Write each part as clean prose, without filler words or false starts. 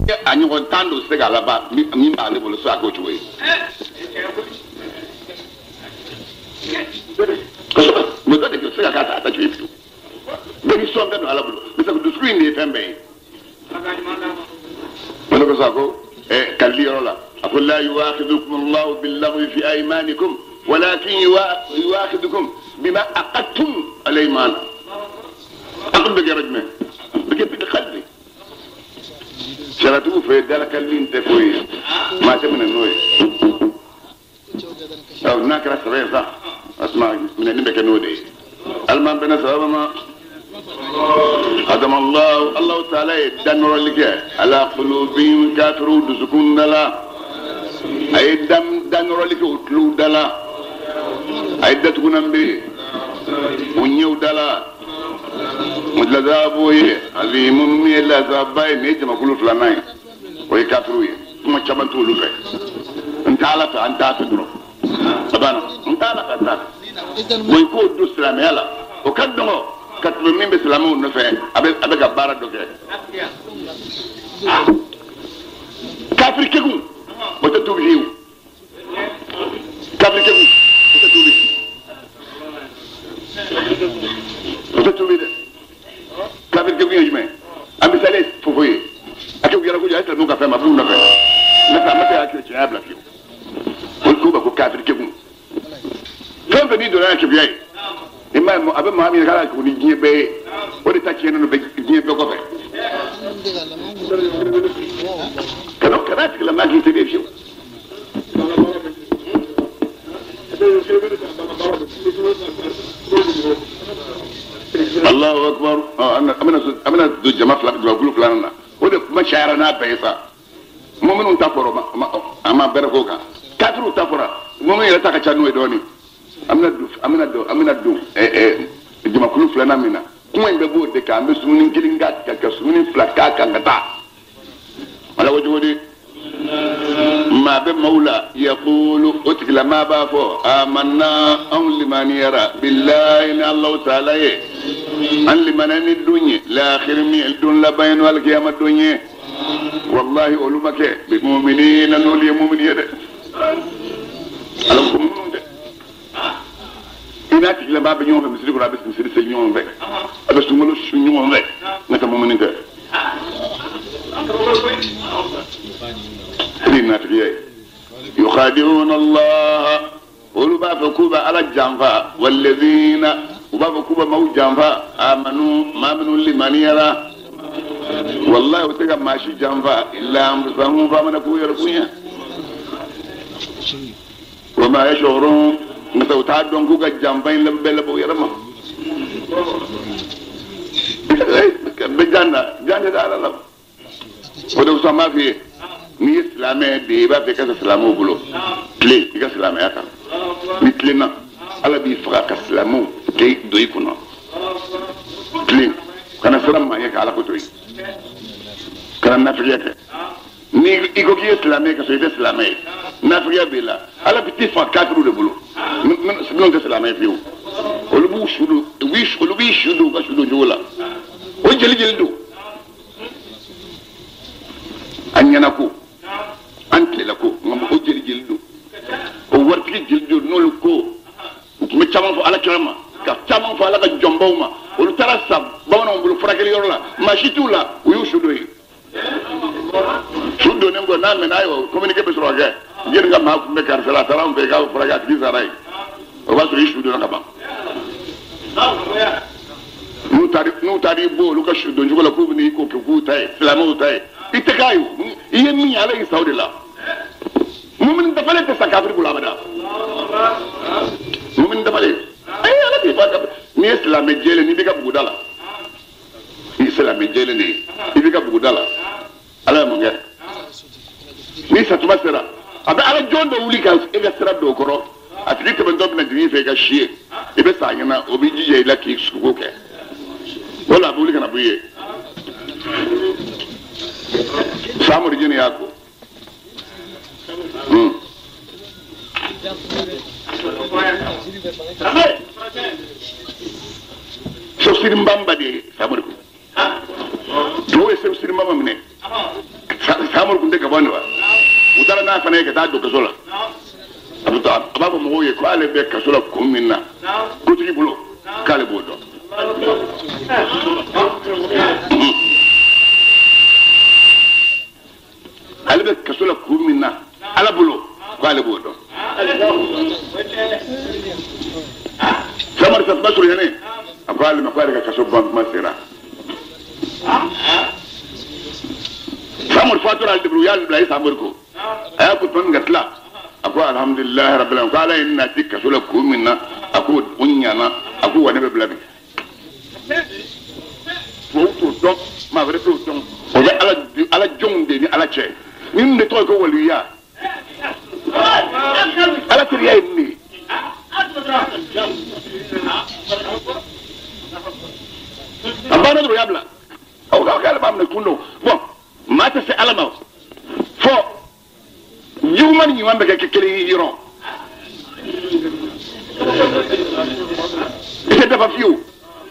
A ɲɔgɔn tan don se k'a laban min b'ale bolo so a k'o cogo ye. Kosɛbɛ mɛ dɔ de tɛ se ka k'a ta a ta cogo ye fiyewu. Bɛɛ ni sɔn bɛɛ don Ala bolo. Misali dusukun in de ye fɛn bɛɛ ye. O de kosɔn a ko kalili yɔrɔ la a ko la yuwaxidukum Allahu billaghwi fi aymanikum walakin yuwaxidukum bima aqadtum al-ayman. Aqd bɛ kɛ yɔrɔ jumɛn? Bɛ kɛ bil qalbi. Sariyatigiw fɛ dalakalili in tɛ foyi ye, maa tɛ minɛ n'o ye. N'a kɛra sɛbɛ ye sa, o tuma minɛni bɛ kɛ n'o de ye. Alima bɛnna sababa ma. Adama Allahu Taala ye danɔrɔli kɛ ala qulubihim kafiru dusukun da la. A ye danɔrɔli kɛ u tulow da la. A ye datugunan bere u ɲɛw da la. O lazabu ye azimu min ye lazaba ye, nin ye jamakulu filanan ye, o ye kafiru ye. Kuma caman t'olu fɛ. N t'a la fɛ, an t'a fɛ dɔrɔn. A banna, n t'a la fɛ, n t'a fɛ. Bon i k'o don silamɛya la, o ka dɔgɔ ka tɛmɛ min bɛ silamɛw nɔfɛ, a bɛ ka baara dɔ kɛ. Kafiri kekun, o tɛ tuubi fiyewu. Kafiri kekun, o tɛ tuubi. O tɛ tuubi dɛ. Kafiri kekun ye jumɛn? A misali ye fofo ye. A kɛ yɛrɛ ko a ye silamɛw ka fɛn ma, a b'u nɔfɛ. N'o tɛ a ma se k'a kerecɛnya bila fiyewu. O ko bɛ ko kafiri kekun. Fɛn fɛn n'i donna n'a kegunya ye, i m'a ye a bɛ maa min k'a ka ni diɲɛ bɛɛ ye, o de ta tiɲɛnen don diɲɛ bɛɛ kɔfɛ. Kana tigilama k'i teri ye fiyewu. Allahu akbar. An bɛna don jama fila jamakulu filanan na. O de kuma cayara n'a bɛɛ ye sa. Mɔgɔ minnu ta fɔra an ma bɛrɛ k'o kan. Kafiriw ta fɔra, mɔgɔ min yɛrɛ ta ka ca n'o ye dɔɔnin. An bɛna don jamakulu filanan min na, kuma in bɛ b'o de kan. An bɛ sumuni kelen k'a kan ka sumuni fila k'a kan ka taa. Ala ko cogo di? Maa bɛ maaw la yaqulu o tigilamaa b'a fɔ amanna anw limaniyara billahi ni Alahu taala ye, an limaniya ni don ye, laakhiri min ye don laban ye n'o alikiyama don ye. Wallahi olu ma kɛ bi mu'minina n'olu ye mumini ye dɛ. Ala ko minnu dɛ. I n'a tigilamaa bɛ ɲɔgɔn fɛ misiri kɔnɔ, a bɛ misiri seli ɲɔgɔn fɛ, a bɛ sunkalo sun ɲɔgɔn fɛ, n'o tɛ mumini tɛ. O de ye nafigiya ye. Yukhadi'una Allah, olu b'a fɔ k'u bɛ Ala janfa, walladhina, u b'a fɔ k'u bɛ maaw janfa, amanu maa minnu limaniyara. Wallahi u tɛ ka maa si janfa illa anfusahum f'a mana k'u yɛrɛ kun ye. Wa ma yash'urun, n'o tɛ u t'a dɔn k'u ka janfa in bɛɛ labɔ u yɛrɛ ma. Bɛ jan na, jan tɛ da Ala la. O de kosɔn an b'a f'i ye, n'i ye silamɛ de ye, i b'a fɛ i ka sa silamɛw bolo, tilen i ka silamɛya kan. Ni tilenna, Ala b'i faga ka silamɛw kɛ don i kunna. Tilen, kana siran maa ɲɛ ka Ala ko to yen, kana nafigiya kɛ. Ni i ko k'i ye silamɛ ye ka sɔrɔ i tɛ silamɛ ye, nafigiya b'i la, Ala bɛ t'i faga kafiriw de bolo, minnu tɛ silamɛ ye fiyewu. Olu b'u su don, olu b'i su don u ka su don cogo la. O jeli jeli don. An ɲɛna ko, an tilela ko, nka o jeli jeli don. O waritigi jeli don n'olu ko, u tun bɛ caman fɔ Ala kira ma, ka caman fɔ Ala ka jɔnbaw ma. Olu taara sa bamananw bolo furakɛli yɔrɔ la, maa si t'u la, u y'u su don yen. Su donnen kɔ n'a mɛnna, ayiwa communiqué bɛ sɔrɔ ka kɛ. Jeli ka maa tun bɛ karisa la, a taara anw fɛ yen k'a bɛ furakɛ, a tigi sara yen. O b'a sɔrɔ i su donna ka ban. N'u taara i bɔ olu ka su don cogo la k'u bɛ n'i ko k'u ta ye, silamɛw ta ye. I tɛ k'a ye, i ye min ye Ala y'i sa o de la. Mumini dafalen tɛ sa kafiri bolo abada. Mumini dafalen, ayi Ala t'i fa kafiri. N'i ye silamɛ jɛlen, n'i b'i ka buguda la, i ye silamɛ jɛlen de ye, i b'i ka buguda la, Ala ye mun kɛ? Ni satuma sera, a bɛ Ala jɔn dɔ wuli ka e ka sira don o kɔrɔ. A tigi tɛmɛtɔ bɛna jigin i fɛ i ka si ye, i bɛ sa a ɲɛna, o b'i jija i la k'i sugo kɛ. Wala a bɛ wuli ka na bɔ i ye. Samori jeni y'a ko. Sosiri Mbamba de ye Samori ko. Dɔw ye Sosiri Mbamba minɛ. tɛ ka bɔ nin wa u taara n'a fana ye ka taa don kaso la a bɛ taa a b'a fɔ mɔgɔw ye k'ale bɛ kaso la kun min na kotigi bolo k'ale b'o dɔn. Ale bɛ kaso la kun min na ala bolo k'ale b'o dɔn. Samari Sasuma surunyalen a ko ale ma k'ale ka kaso ban kuma sera. Samori fatura ale de bolo u y'a bila a ye Samori ko a y'a ko tuma min ka tila a ko alhamdulilayi rabbil alamin ko ala ye n nati kaso la kun min na a ko o ɲana a ko wa ne bɛ bila bi. Tubabu t'o dɔn maa wɛrɛ t'o dɔn o bɛ ala jɔnw de ni ala cɛ ninnu de tɔgɔ ye ko waliya ala teriya ye nin de ye. A banna dɔrɔn u y'a bila aw k'aw k'ale b'a minɛ kun dɔn bɔn maa tɛ se ala ma fɔ juguman ni ɲuman bɛ kɛ kelen ye yɔrɔ i tɛ dafa fiyewu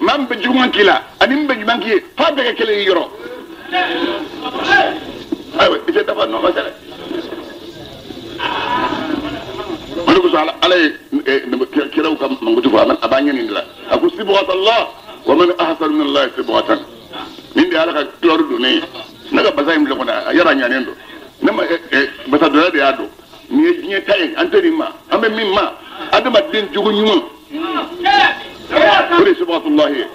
maa min bɛ juguman k'i la ani min bɛ ɲuman k'i ye f'a bɛɛ kɛ kelen ye yɔrɔ ayiwa i tɛ dafa nɔ ma sɛnɛ o de kosɔn ala ye kiraw ka mankutu fɔ a b'an ɲɛ nin de la a ko sibghatallah wa man ahsanu min allahi sibghatan nin de ye ala ka kulɔri donnen ye ne ka basa in filɛ kɔnɔ a yɔrɔ a ɲanen don ne ma basa donna de y'a don nin ye diɲɛ ta ye an tɛ nin ma an bɛ min ma adamaden jogo ɲuman o de ye sibghatullahi ye.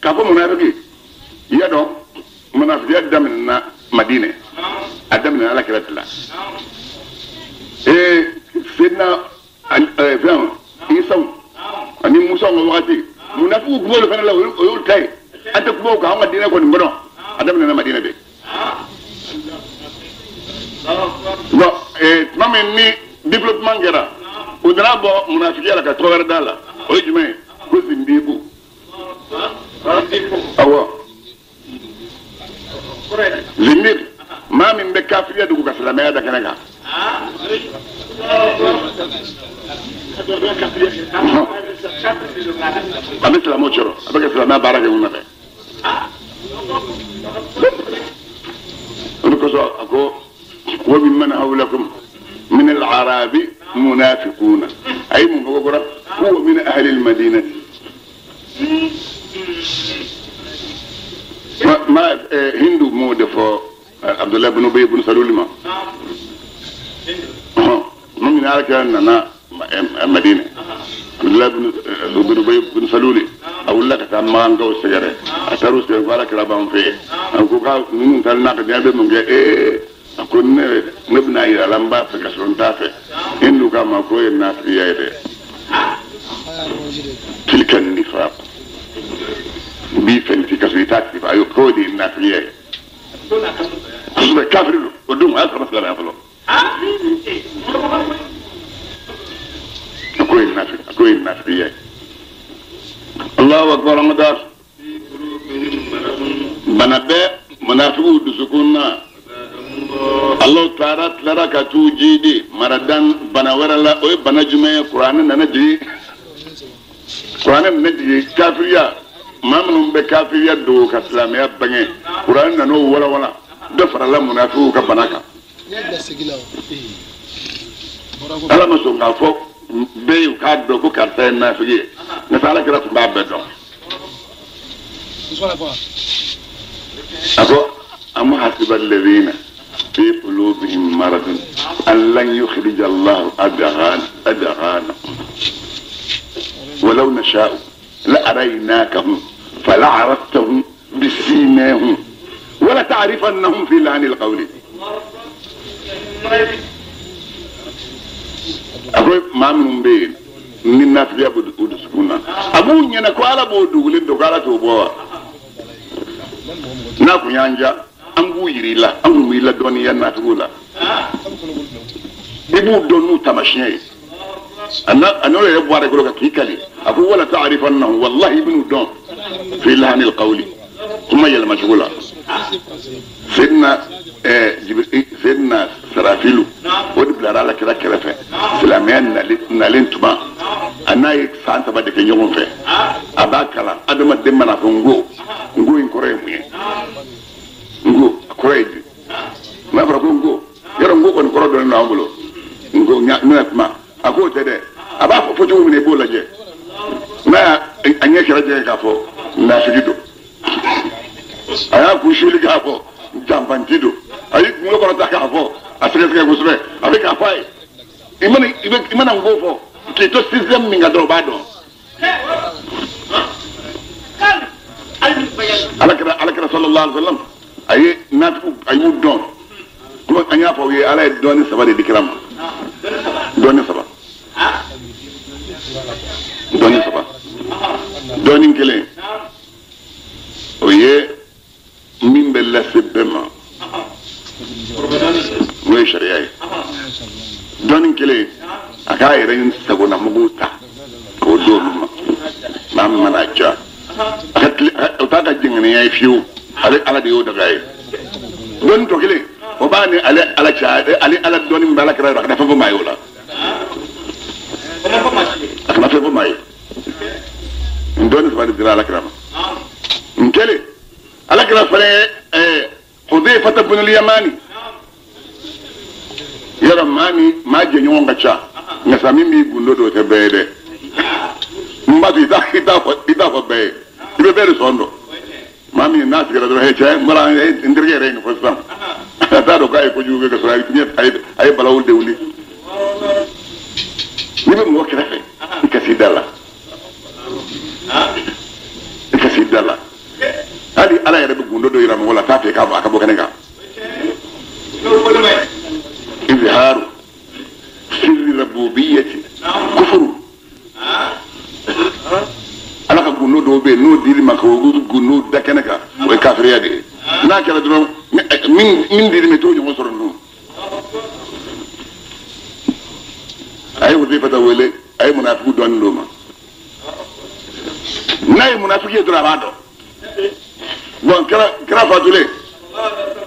K'a fɔ munafiki i y'a dɔn munafikiya daminɛna Madinɛ a daminɛna ala kira de la Seydina fɛn Isaw ani Musa ka wagati munafikiw kun b'olu fana la o y'olu ta ye an tɛ kuma o kan an ka diinɛ kɔni kɔnɔ a daminɛna Madinɛ de. Bon tuma min ni développement kɛra u nana bɔ munafikiya la ka tɔgɔ wɛrɛ d'a la o ye jumɛn ye ko zindiku. Awɔ zindik maa min bɛ kafiriya dogo ka silamɛya da kɛnɛ kan. A bɛ silamɛw cɔrɔ a bɛ ka silamɛya baara kɛ mun nɔfɛ. O de kosɔn a ko wa mimman hawlakum min al-arabi munafiquna a ye mun fɔ ko kɔrɔ huwa min ahli al-madinati. Ma Hindu m'o de fɔ Abdullahi bin Ubay bin Salul ma. Mun ala kira nana Madina Abdullahi bin Ubay bin Salul a wulila ka taa Makankaw sɛgɛrɛ a taar'u sɛgɛrɛ ko ala kira b'an fɛ yen a ko k'a ninnu taara n'a ka diɲɛ bɛ mun kɛ a ko ne bɛna yira la n b'a fɛ ka sɔrɔ n t'a fɛ Hindu k'a ma k'o ye nafigiya ye dɛ. Tilka nifaq n b'i fɛ nin t'i ka so i t'a tigi fɛ ayi k'o de ye nafigiya ye. Kosɛbɛ kafiri don o don o y'a sɔrɔ silamɛya fɔlɔ. A k'o ye nafigiya ye. Allahu akbar an ka taa. Bana bɛ munafigiw dusukun na. Allahu taala tilara ka t'u jidi maradan bana wɛrɛ la o ye bana jumɛn ye kuranɛ nana jigin. Kuranɛ nana jigin kafiriya maa minnu bɛ kafiriya dogo ka silamɛya bange kuranɛ nana o walawala dɔ farala munafigiw ka bana kan. Ala ma sɔn k'a fɔ bɛɛ ye u k'a dɔn ko karisa ye nafigi ye n'o tɛ ala kira tun b'a bɛɛ dɔn. A ko am hasiba alladhina fi qulubihim maradun an lan yukhrija Allahu adghana ولو نشاء لأريناكهم فلعرفتهم بسيماهم ولتعرفنهم في لحن القول. A ko maa minnu bɛ yen ni nafigiya b'u dusukun na a b'u ɲɛna ko ala b'o dugulen don ko ala t'o bɔ wa n'a kun y'an ja an b'u yir'i la an kun b'i la dɔnniya nafigiw la i b'u dɔn n'u taamasiyɛn ye. A n'o yɛrɛ bɔ a bolo ka k'i kali a ko wala ta'rifannahum wallahi i bɛn'u dɔn fi lahanil qawli kuma yɛlɛmacogo la. Seydina Sarafilu o de bilara ala kira kɛrɛfɛ silamɛ. Silamɛya nalen tuma a n'a ye san 3 de kɛ ɲɔgɔn fɛ a b'a kalan adamaden mana fɔ n ko n ko in kɔrɔ ye mun ye n ko a kɔrɔ ye di n'a fɔra ko n ko yɔrɔ n ko kɔni kɔrɔ dɔnnen don an bolo n ko n bɛna kuma a k'o tɛ dɛ a b'a fɔ cogo min na i b'o lajɛ n'a y'a a ɲɛ kɛra jɛgɛ k'a fɔ nafigi don a y'a kun suli k'a fɔ janfanti don a y'i kunkolo kɔrɔta k'a fɔ a sɛgɛsɛgɛ kosɛbɛ a bɛ k'a fɔ a ye i mana n ko fɔ k'i to sixième min kan dɔrɔn o b'a dɔn alakira sallallahu alaihi wa sallam a ye nafigiw a y'u dɔn komi an y'a fɔ aw ye ala ye dɔɔni 3 de di kira ma dɔɔni 3 dɔɔni 3 dɔɔni kelen o ye min bɛ lase bɛɛ ma n'o ye sariya ye dɔɔni kelen a k'a yɛrɛ sagonamɔgɔw ta k'o di olu ma maa min mana ja a ka tile o t'a ka jɛngɛnɛya ye fiyewu ale ala de y'o daga ye dɔɔni tɔ kelen o b'a ni ale ala cɛ ale ala dɔɔni min bɛ ala kɛra yɔrɔ a kana fɛn fɔ maa ye o la a kana fɛn fɔ maa ye n dɔɔni 3 de dira ala kira ma n kelen ala kira fana ye Hudayfata bin al-Yamani yɔrɔ maa ni maa jɛɲɔgɔn ka ca nka sa min b'i gundo don o tɛ bɛɛ ye dɛ n b'a to i t'a fɔ bɛɛ ye i bɛ bɛɛ de sɔn dɔn maa min n'a sigira dɔrɔn he cɛ n bɔra n terikɛ yɛrɛ ye nin fɔ sisan a t'a dɔn k'a ye kojugu kɛ ka sɔrɔ a ye balawu de wuli n'i bɛ mɔgɔ kɛrɛfɛ i ka s'i da la i ka s'i da la hali ala yɛrɛ bɛ gundo dɔ yira mɔgɔ la t'a fɛ k'a a ka bɔ kɛnɛ kan izharu sirri rabubiyyati kufuru ala ka gundo dɔw bɛ yen n'o dir'i ma k'o gundo da kɛnɛ kan o ye kafiriya de ye n'a kɛra dɔrɔn min dir'i ma i t'o ɲɔgɔn sɔrɔ ninnu a ye Hudayfata wele a ye munafigiw dɔɔnin d'o ma n'a ye munafiki ye dɔrɔn a b'a dɔn bon kira fatulen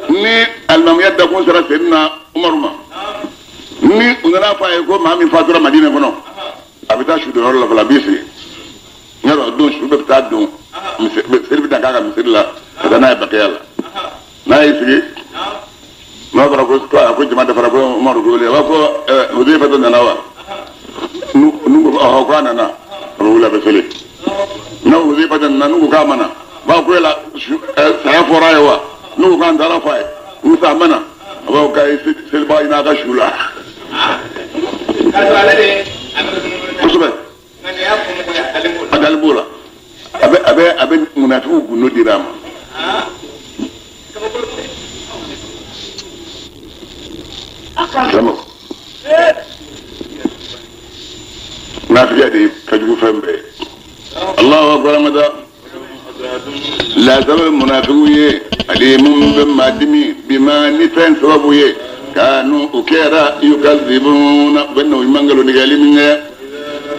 ni alimamuya dakun sera Seydina Umaru ma ni u nana fɔ a ye ko maa min fatura Madinɛ kɔnɔ a bɛ taa su don yɔrɔ la fɔlɔ a b'i sigi yɔrɔ don su bɛɛ bɛ taa don seli bɛ taa k'a ka misiri la ka taa n'a ye Bakiya la n'a y'i sigi n'a fɔra ko a ko jama dafara ko Umaru ko wele a b'a fɔ Hudayfata nana wa n'u ko ɔhɔ k'a nana a bɛ wuli a bɛ seli n'a Hudayfata nana n'u ko k'a ma na b'a ko yala saya fɔra a ye wa n'u ko k'an taara fɔ a ye n'u sa a ma na a b'a fɔ k'a ye selibaga ɲini a ka su la kosɛbɛ a dalen b'o la a bɛ munafigiw gundo dira a ma munafigiya de ka jugu fɛn bɛɛ ye Allahu akbar amada lazaba munafigiw ye ale mun bɛ maa dimi bima ni fɛn sababu ye kanu u kɛra yukazibuna u bɛ na u ma nkalontigɛli min kɛ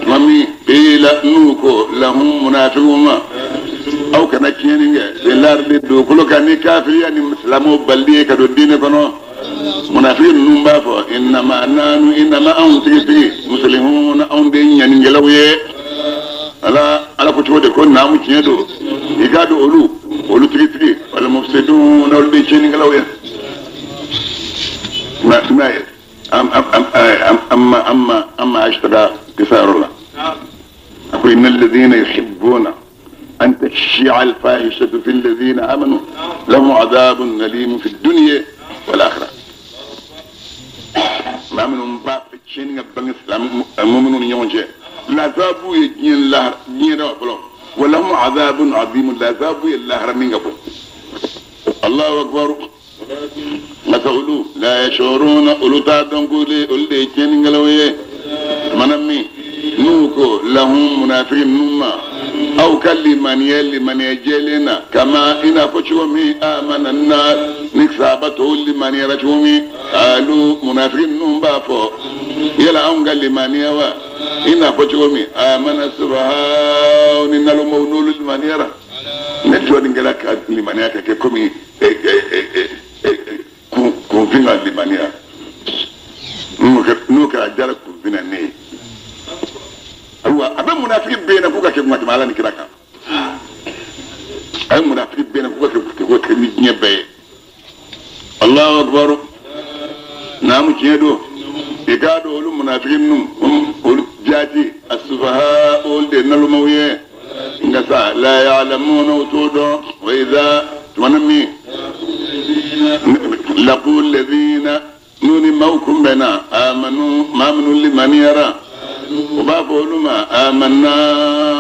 tuma min qila n'u ko lahum munafigiw ma aw kana tiɲɛni kɛ fil ardi dugukolo kan ni kafiriya ni silamɛw balili ye ka don diinɛ kɔnɔ munafiki ninnu b'a fɔ innama nanu innama anw tigitigi muslihuna anw de ye ɲanikɛlaw ye ala ala ko cogo di ko naamu tiɲɛ don i k'a dɔn olu tigitigi wal mufsiduna olu de ye tiɲɛnikɛlaw ye n'a ye amma ashtaga kisa yɔrɔ la a ko inna alladhina yuhibbuna أن تشيع الفاحشة في الذين آمنوا لهم عذاب أليم في الدنيا والآخرة. ما منهم باب تشين بن الإسلام المؤمنون يونجي لا ذابوا يجين الله ولهم عذاب عظيم لا ذابوا الله من قبل. الله أكبر. مثلوا لا يشعرون أولو تادون قولي أولي تشين قالوا منمي نوكو لهم منافقين نوما أو كلمن يلمن يجلنا كما إن فتشومي آمن الناس نكسابته لمن يرجومي قالوا منافقين نوم بافو يلا أون كلمن يوا إن فتشومي آمن السفهاء إن المونول لمن يرى نجوا نقولك لمن يك كومي كونفينا لمن يرى N'o kɛra jara kunfin ne ye. Ayiwa a bɛ munafiki bɛɛ na k'u ka kɛ kuma tɛmɛ Ala ni kira kan. A ye munafiki bɛɛ na k'u ka kɛ ni diɲɛ bɛɛ ye. Allahu akbar. Naamu tiɲɛ don. I k'a dɔn olu munafiki ninnu olu jaati asufaha olu de nalomaw ye. Nka sa la ya'lamuna u t'o dɔn. Wa idha tumana min laqu alladhina n'u ni maaw kunbɛnna amanu maa minnu limaniyara u b'a fɔ olu ma amanna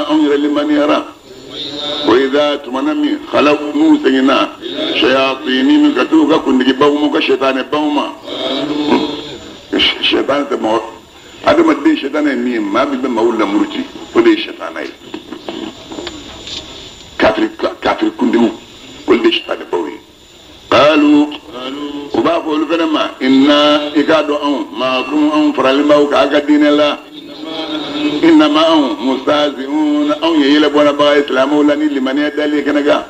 anw yɛrɛ limaniyara. Wa idha tumana min khalaw n'u seginna shayatini min ka t'u ka kuntigibaw ma u ka sɛtanɛbaw ma. Sɛtanɛ tɛ mɔgɔ adamaden sɛtanɛ ye min ye maa min bɛ maaw lamuruti o de ye sɛtanɛ ye. Kafiri kuntigiw olu de ye sɛtanɛbaw ye. Qalu u b'a fɔ olu fana ma inna i k'a dɔn anw maakum anw faralen b'aw kan a ka diinɛ la. Innama anw mustazi'un anw ye yɛlɛbɔnnabaga ye silamɛw la ni limaniya dali ye kɛnɛ kan.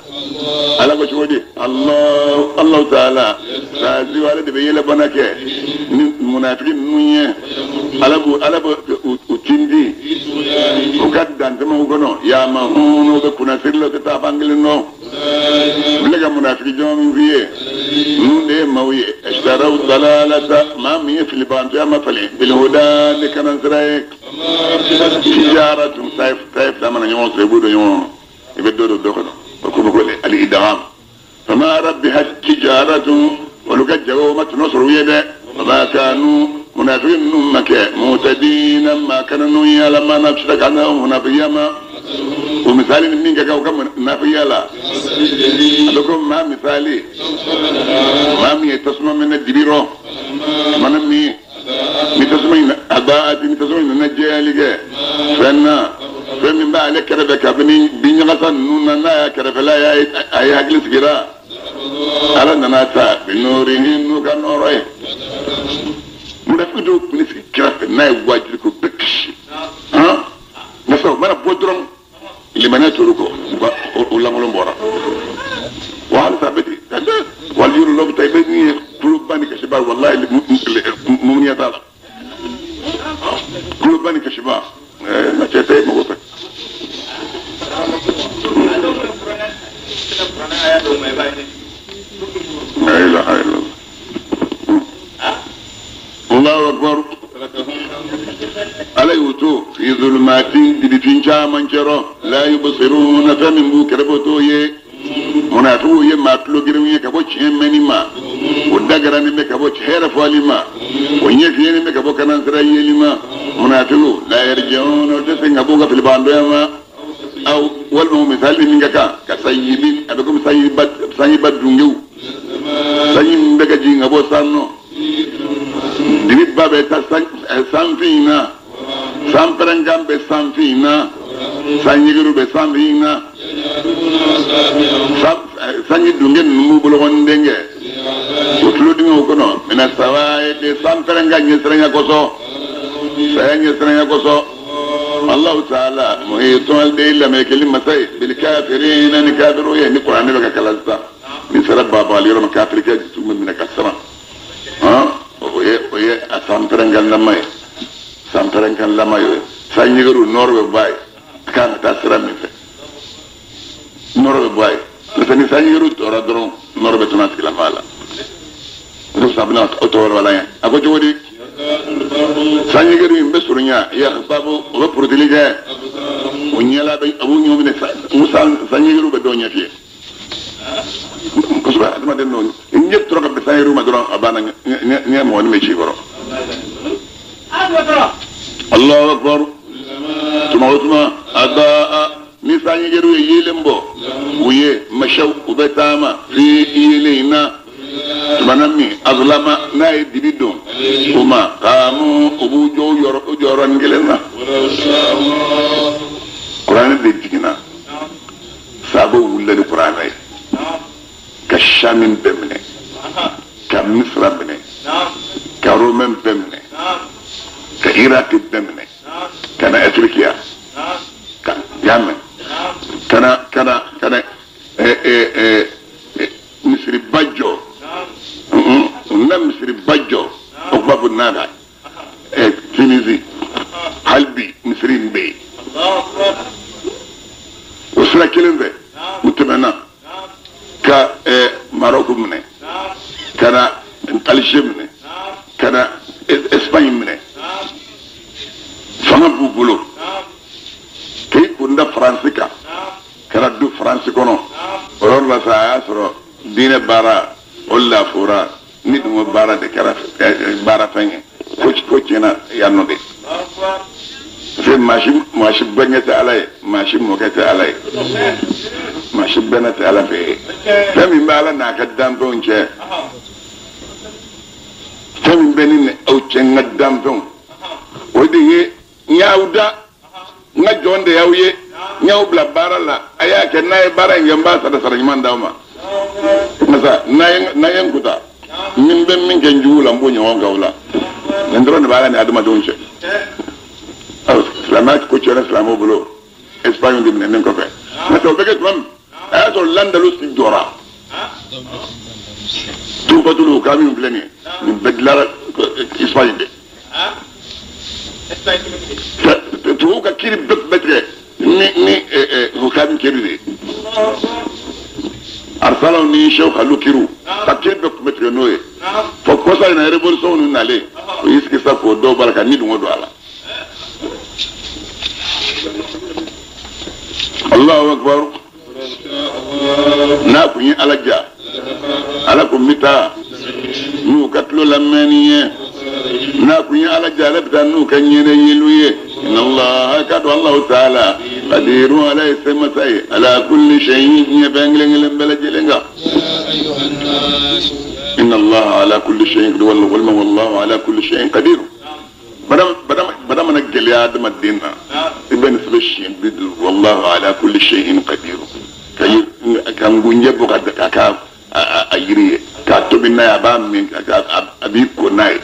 Ala ko cogo di? Allahu ta'ala sazi ale de bɛ yɛlɛbɔnna kɛ ni munafiki ninnu ye. Ala b'u u tindi u ka dantɛmɛw kɔnɔ yamahun u bɛ kunnasiri la u tɛ taa fan kelen dɔn. N bɛ ka munafiki jɔn min f'i ye ninnu de ye maaw ye. Ishtaraw dalalata maa min ye filibantɔya ma falen bilhuda ni kanansira ye. Tijaratun tayi fila mana ɲɔgɔn sɔrɔ i b'u don ɲɔgɔn kɔnɔ i bɛ dɔ don dɔ kɔnɔ o ko bɛ ko al-idgham. Fama rabihat tijaratun olu ka jago ma tɔnɔ sɔrɔ u ye dɛ. Wa kanu munafiki ninnu ma kɛ mutadina maa kana n'u ye Ala ma n'a bɛ se ka na munafikiya ma. O misali ni min ka kan u ka munafikiya la a bɛ ko maa misali maa min ye tasuma minɛ dibi rɔ mana min ni tasuma in a b'a ni tasuma in nana jɛyali kɛ fɛn na fɛn min b'ale kɛrɛfɛ kabini binɲagasa ninnu na n'a y'a kɛrɛfɛla a ye hakili sigira Ala nana ta binurihi n'u ka nɔɔrɔ ye. Munafiki dɔw tun bɛ sigi kɛrɛfɛ n'a ye wajibi ko bɛɛ kisi. Nka sa o mana bɔ dɔrɔn limaniya t'olu kɔ u lankolon bɔra. Wa halisa a bɛ ten wali yɔrɔ lɔ bɛ taa i bɛ min ye kuloba ni kasiba walayi mumuniya t'a la. Kuloba ni kasiba nka cɛ tɛ mago fɛ. La ilaha illallah. Allahu akbar. Ala y'u to fi zulumatin dibifin caman cɛrɔ la yubsiruna fɛn min b'u kɛrɛfɛ t'o ye. Munafikiw ye maa tulo girinw ye ka bɔ tiɲɛ mɛnni ma o dagaranin bɛ ka bɔ hɛrɛ fɔli ma o ɲɛfiyɛni bɛ ka bɔ kanansira yeli ma. Munafikiw la yarji'una o tɛ segin ka bɔ u ka filibandɔya ma. Aw walima misali min ka kan ka sayibin a bɛ komi sanjiba dungew sanji min bɛ ka jigin ka bɔ san nɔ dibi ba bɛ taa sanfin na sanpɛrɛnkan bɛ sanfin na sanjigiru bɛ sanfin na sanji dunge ninnu b'u bolokɔni denkɛ o tulo dingɛw kɔnɔ mina saba ye sanpɛrɛnkan ɲɛsiranya kosɔn saya ɲɛsiranya kosɔn. Allahu ta'ala muhitun de lamɛkɛli masa ye bil kafirina ni kafiru ye ni kuranɛ bɛ ka kalan sisan ni sera baabali yɔrɔ ma kafirikɛ dusu bɛ minɛ ka siran. O ye a sanpɛrɛnkan lama ye sanpɛrɛnkan lama ye sanjigiru nɔrɔ bɛ bɔ a ye a kan ka taa sira min fɛ nɔrɔ bɛ bɔ a ye n'o tɛ ni sanjigiru tɔra dɔrɔn nɔrɔ bɛ tunu a tigilamaa la. O de fisa a bɛna o tɔgɔ wala ye a ko cogo di? Sanjigiru in bɛ surunya yakhsabu o bɛ purutili kɛ o ɲɛla bɛ a b'u ɲɛ minɛ sanjigiru bɛ dɔw ɲɛ fiyɛ kosɛbɛ adamaden dɔw n ɲɛ tora ka bɛn sanjigiru ma dɔrɔn a banna ɲɛ mɔgɔnin bɛ ci kɔrɔ. Allahu akbar. Tuma o tuma a ba ni sanjigiru ye yeelen bɔ u ye masaw u bɛ taama fi yeelen in na tumana min azlama n'a ye dibi don o ma kaamu u b'u jɔ u jɔyɔrɔnin kelen na. Kuranɛ de jiginna sabaw wulila ni kuranɛ ye ka Shami bɛɛ minɛ ka Misira minɛ ka Romɛn bɛɛ minɛ ka Iraki bɛɛ minɛ ka na Afirikiya ka y'a mɛn ka na misiriba jɔ u na misiriba jɔ o tun b'a fɔ nada misiri in bɛ yen. O sira kelen fɛ u tɛmɛna ka Maroc minɛ, ka na Alger minɛ, ka na Espagne minɛ. Fanga b'u bolo k'i kun da Faransi kan, ka na don Faransi kɔnɔ. O yɔrɔ la sa, a y'a sɔrɔ diinɛ baara o lafora ni dun baara de kɛra baara fɛn ye. Ko tiɲɛna yan nɔ de. Parce que maa si bɛnkɛ tɛ Ala ye, maa si mɔkɛ tɛ Ala ye, maa si bɛnna tɛ Ala fɛ yen. Fɛn min bɛ Ala n'a ka danfɛnw cɛ, fɛn min bɛ ne ni aw cɛ n ka danfɛnw, o de ye n y'aw da, n ka jɔn de y'aw ye, n y'aw bila baara la, a y'a kɛ. N'a ye baara in kɛ, n b'a sara ɲuman d'aw ma. Masa n'a ye n kuta, min bɛ min kɛ n jugu la, n b'o ɲɔgɔn k'aw la. Nin dɔrɔn de b'a la ni adamadenw cɛ. Silamɛya ko tiɲɛna silamɛw bolo Espagne de minɛnen kɔfɛ. N'o tɛ o bɛ kɛ tuma min, a y'a sɔrɔ l'Andalusi jɔra. Tufatulu ka min filɛ nin ye, nin bɛɛ dilanna Espagne de. Tubabuw ka kiiri bɛɛ tun bɛ tigɛ ni hukami kiiri de ye. Arsalaw ni Sheikh Alu kiiriw ka kiiri bɛɛ tun bɛ tigɛ n'o ye. Fɔ kɔsa in na révolution ninnu nalen, o y'i sigi sa k'o dɔw b'a la ka ni dungɔ don a la. Allahu akbar. N'a kun ye Ala ja, Ala kun bɛ taa n'u ka tulo lamɛnni ye. N'a kun ye Ala ja, ale bɛ taa n'u ka ɲɛnɛ yeliw ye. Inna Allaha ka dɔn Allahu taala qadirun, Ala ye se masa ye, ala kulli shay'in, diɲɛ fɛn kelen kelen bɛɛ lajɛlen kan. Inna Allaha ala kulli shay'in qadir, walima wallahu ala kulli shay'in qadir. Bana mana gɛlɛya adamaden na, i bɛ nin sɛbɛn siɲɛ 50, wallahu ala kulli shay'in qadir. Ka ngunjɛ bɔ ka k'a a yiri ye, k'a tobi n'a ye, a b'a min, a b'i ko n'a ye.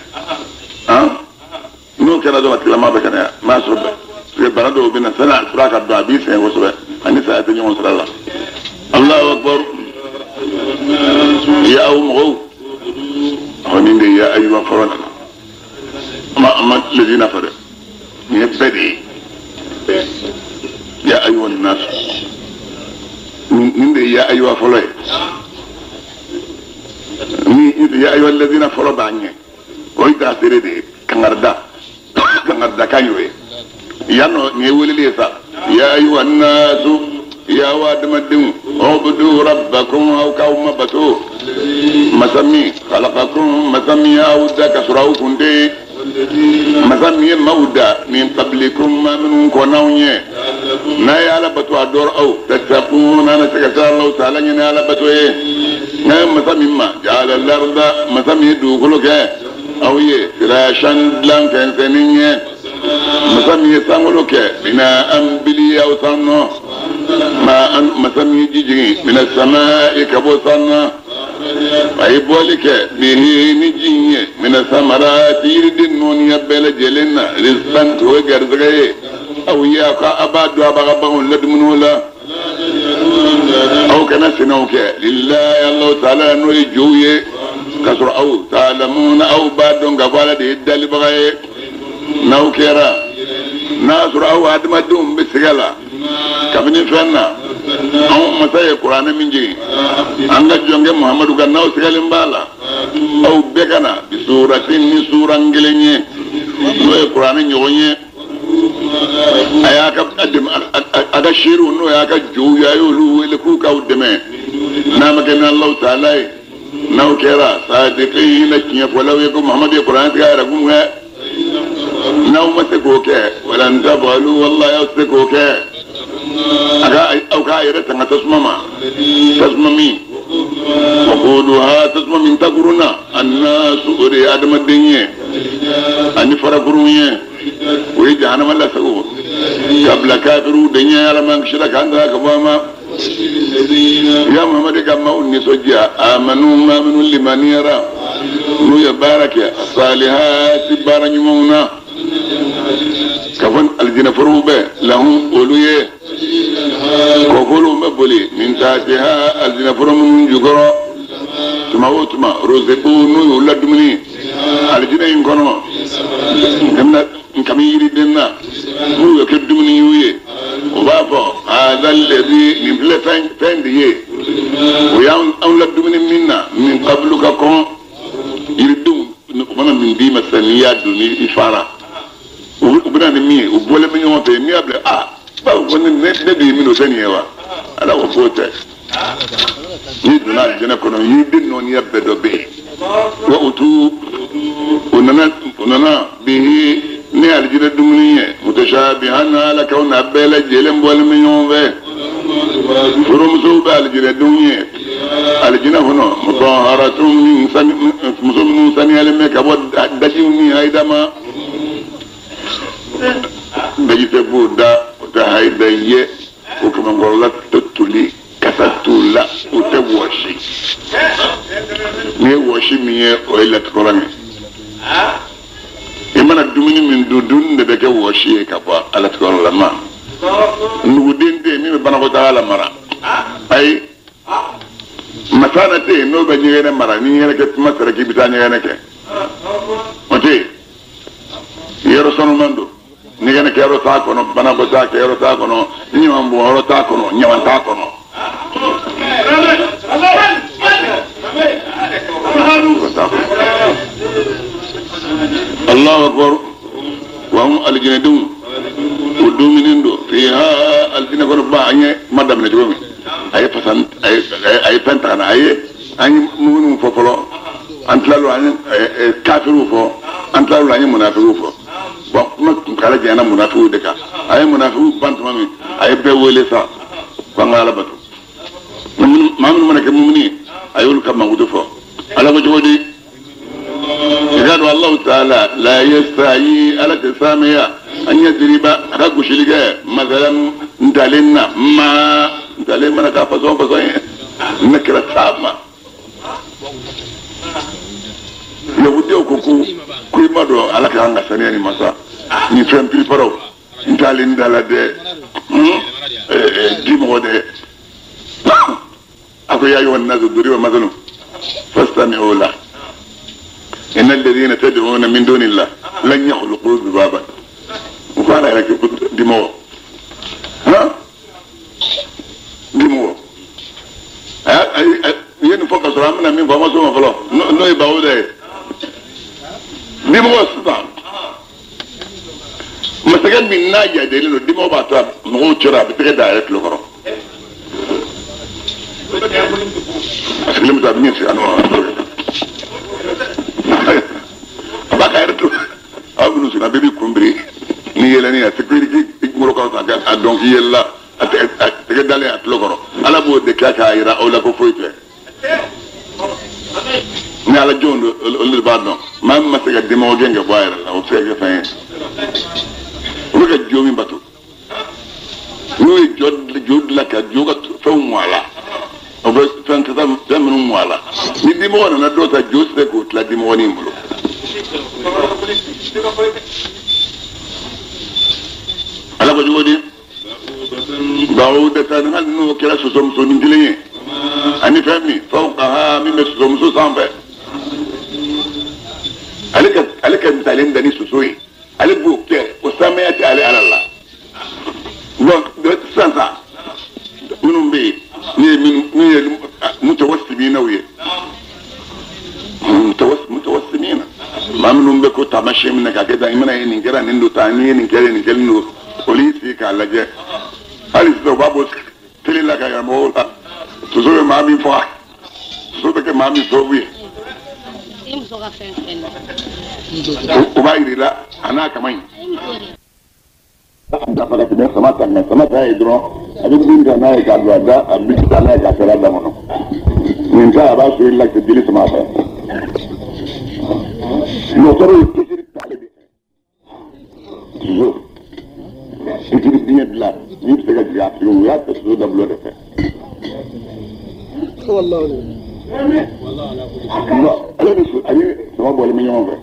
N'o kɛra dɔrɔn, a tigilamɔgɔ bɛ kɛnɛya. N'a sɔrɔ parce que bana dɔw bɛ na sani a fura ka dɔn, a b'i sɛgɛn kosɛbɛ, ani saya tɛ ɲɔgɔn sira la. Allahu akbar. Ya aw mɔgɔw, ɔ nin de ye ayiwa fɔlɔ nana. Ma lezina fɔ dɛ, nin ye bɛɛ de ye. Ya ayiwa nasu, nin de ye ya ayiwa fɔlɔ ye. Ni ya ayiwa lezina fɔlɔ b'a ɲɛ, o ye dasere de ye, kangarida kan y'o ye. Yan nɔ nin ye weleli ye sa. Ya ayiwa nasu, ya aw adamadenw, ubudu rabbakum, aw k'aw ma bato masa min khalaqakum, masa min y'aw da ka sɔrɔ aw kun tɛ yen, masa min ye maaw da min qablikum, maa minnu kɔn'aw ɲɛ. N'a ye Ala bato a dɔrɔ aw tattaqun, n'a na se ka siran Alahu taala ɲɛ ni Ala bato ye. N'a ye masa min ma ja'ala al-arda, masa min ye dugukolo kɛ aw ye firashan, dilan fɛnsɛnnin ye, masa min ye sankolo kɛ bina'an, bili aw san nɔ, masa min ye ji jigin mina samaa'i, ka bɔ san na, a ye bɔli kɛ bihi, ni ji in ye, mina samarati, yiriden nɔɔniya bɛɛ lajɛlen na, rizqan, o ye garisɛgɛ ye aw ye, aw ka a b'a dɔn a b'a ka baganw ladumuni la. Aw kana sinaw kɛ lillahi Alahu taala n'o ye jow ye, k'a sɔrɔ aw taalamuna, aw b'a dɔn k'a fɔ Ala de ye dalibaga ye. N'aw kɛra n'a sɔrɔ aw adamadenw bɛ siga la kabini fɛn na, anw masa ye kuranɛ min jigin an ka jɔnkɛ Muhamadu kan, n'aw sigalen b'a la, aw bɛɛ ka na bi suratin, ni suran kelen ye, n'o ye kuranɛ ɲɔgɔn ye. A y'a ka a ka seerew, n'o y'a ka jow ye, a y'olu wele k'u k'aw dɛmɛ, n'a ma kɛ ni Alahu taala ye. N'aw kɛra sadiqina, tiɲɛfɔlaw ye ko Muhamadu ye kuranɛ tigɛ a yɛrɛ kun kɛ, n'aw ma se k'o kɛ, walan tafalu, wallahi aw tɛ se k'o kɛ. A ka aw k'a yɛrɛ tanga tasuma ma, tasuma min waquduha, tasuma min takurun na annasu, o de ye adamaden ye ani farakurun ye, o ye jahanama lasago ka bila kafiriw de ɲɛ. Ala man kisira k'an ta ka bɔ a ma. Ya Muhamadu, ka maaw nisɔndiya, amanu, maa minnu limaniyara, n'u ye baara kɛ salihati, baara ɲumanw na, ka fɔ alijinɛ forow bɛ lahum, olu ye kɔkolow bɛ boli min tahtiha, alijinɛ foro minnu jukɔrɔ, tuma o tuma ruziqu, n'u y'u ladumuni alijinɛ in kɔnɔ. nkami yiriden na n'u bɛ kɛ dumuni y'u ye o b'a fɔ azalɛzi nin filɛ fɛn de ye o y'anw la dumuni min na min kabulu ka kɔn yiridenw o mana min d'i ma sisan n'i y'a dun n'i fara u bɛna ni min ye u bɔlen bɛ ɲɔgɔn fɛ n'i y'a bila a bawo ko ne de ye min o tɛ nin ye wa ala ko k'o tɛ n'i donna alijinɛ kɔnɔ yiriden nɔɔniya bɛɛ dɔ bɛ yen wa utu u nana bihi ni alijinɛ dumuni ye mutashabihan ala kaw n'a bɛɛ lajɛlen bɔlen bɛ ɲɔgɔn fɛ furumusow bɛ alijinɛ denw ye alijinɛ kɔnɔ mutahharatun muso minnu saniyalen bɛ ka bɔ dajiw ni hayida ma daji tɛ b'o da o tɛ hayida ye o kamankɔrɔla tɛ toli kasa t'o la o tɛ wɔsi n'i ye wɔsi min ye o ye latikɔrɔ ye i mana dumuni min dun dumuni de bɛ kɛ wɔsi ye ka bɔ a latikɔrɔ la ma nuguden tɛ yen min bɛ banakɔtaga la mara ayi masana tɛ yen n'o bɛ ɲɛgɛnɛ mara ni ɲɛgɛnɛ kɛ tuma sera k'i bɛ taa ɲɛgɛnɛ kɛ o tɛ yen yɔrɔ sanuman don ɲɛgɛnɛ kɛyɔrɔ t'a kɔnɔ banakɔtaa kɛyɔrɔ t'a kɔnɔ ɲaman bɔnyɔrɔ t'a kɔnɔ ɲaman t'a kɔnɔ. Allahu akbar wa hum alijinɛdenw o dumuni don fiha alijinɛ kɔnɔ ba an ye kuma daminɛ cogo min a ye fasa a ye fɛn ta ka na a ye an ye minnu fɔ fɔlɔ an tilal'o an ye kafiriw fɔ an tilal'o an ye munafigiw fɔ bon kuma kuntagala janyana munafigiw de kan a ye munafigiw ban tuma min a ye bɛɛ wele sa ko an ka ala bato maa minnu mana kɛ mumuni ye a y'olu ka mankutu fɔ ala ko cogo di i k'a dɔn Alahu taala la yastahi ala tɛ saamɛya an yadiriba a ka gosili kɛ masalan ntalen na ma ntalen mana k'a fasɔn fasɔn ye ne kɛra taama yahudiyaw ko ko i ma dɔn ala ka an ka saniya ni masa ni fɛn piriparaw ntalen da la dɛ di mɔgɔ dɛ a ko ya ayyuhan nasu duriba masalun fastami'u lahu inna alladhina tad'una min dunillah lan yakhluqu dhubaban u ko ala yɛrɛ kɛ di mɔgɔ han di mɔgɔ i ye nin fɔ ka sɔrɔ an bɛna min fɔ an ma s'o ma fɔlɔ n'o ye bawo dɛ ye di mɔgɔ sisan masakɛ min n'a jajɛlen don dimɔgɔ b'a to a mɔgɔw cɛra a bɛ tɛgɛ da a yɛrɛ tulo kɔrɔ a sigilen bɛ to a bɛ ɲɛ sigi a nɔ a b'a ka yɛrɛ to aw minnu sigi a bɛɛ b'i kun biri ni yɛlɛnni a tɛ k'i kunkolo kɔrɔta a dɔn k'i yɛlɛla a tɛgɛ dalen a tulo kɔrɔ ala b'o de kɛ k'a yira aw la ko foyi tɛ ni ala jɔnw don olu de b'a dɔn maa min ma se ka dimɔgɔ gɛn ka bɔ a yɛrɛ la o tɛ se ka kɛ fɛn ye u bɛ ka jo min bato n'u ye jo dilan ka jo ka fɛnw mɔ a la o bɛ fɛn kasa fɛn minnu mɔ a la ni dimɔgɔ nana dɔw ta jo tɛ se k'o tila dimɔgɔnin bolo. Ala ko cogo di bawudatan hali n'o kɛra sosomusonin kelen ye ani fɛn min fawqaha min bɛ sosomuso sanfɛ ale ka ntalen da ni soso ye ale b'o kɛ o samaya tɛ ale ala la donc sisan sa minnu bɛ yen n'u ye mutawassiminaw ye mutawassimina maa minnu bɛ ko taamasiyɛn minɛ k'a kɛ tan i mana ye nin kɛra nin don tan n'i ye nin kɛ nin kɛlen don olu y'i sigi k'a lajɛ hali sisan u b'a bɔ tele la ka yira mɔgɔw la soso bɛ maa min faga soso bɛ kɛ maa min sababu ye o b'a yir'i la a n'a kama ɲi. Dafa ka tɛmɛ sama ta kan sama ta ye dɔrɔn a bɛ bin ta n'a ye k'a don a da a bɛ taa n'a ye k'a fɛrɛ a da kɔnɔ nin ta a b'a so i la ka jeli sama a fɛ dɔgɔtɔrɔ ye pikiri t'ale de fɛ soso pikiri biɲɛ dilan min bɛ se ka jigin a tigi u y'a kɛ soso dabolo de fɛ. Ale ni ani sama bɔlen bɛ ɲɔgɔn fɛ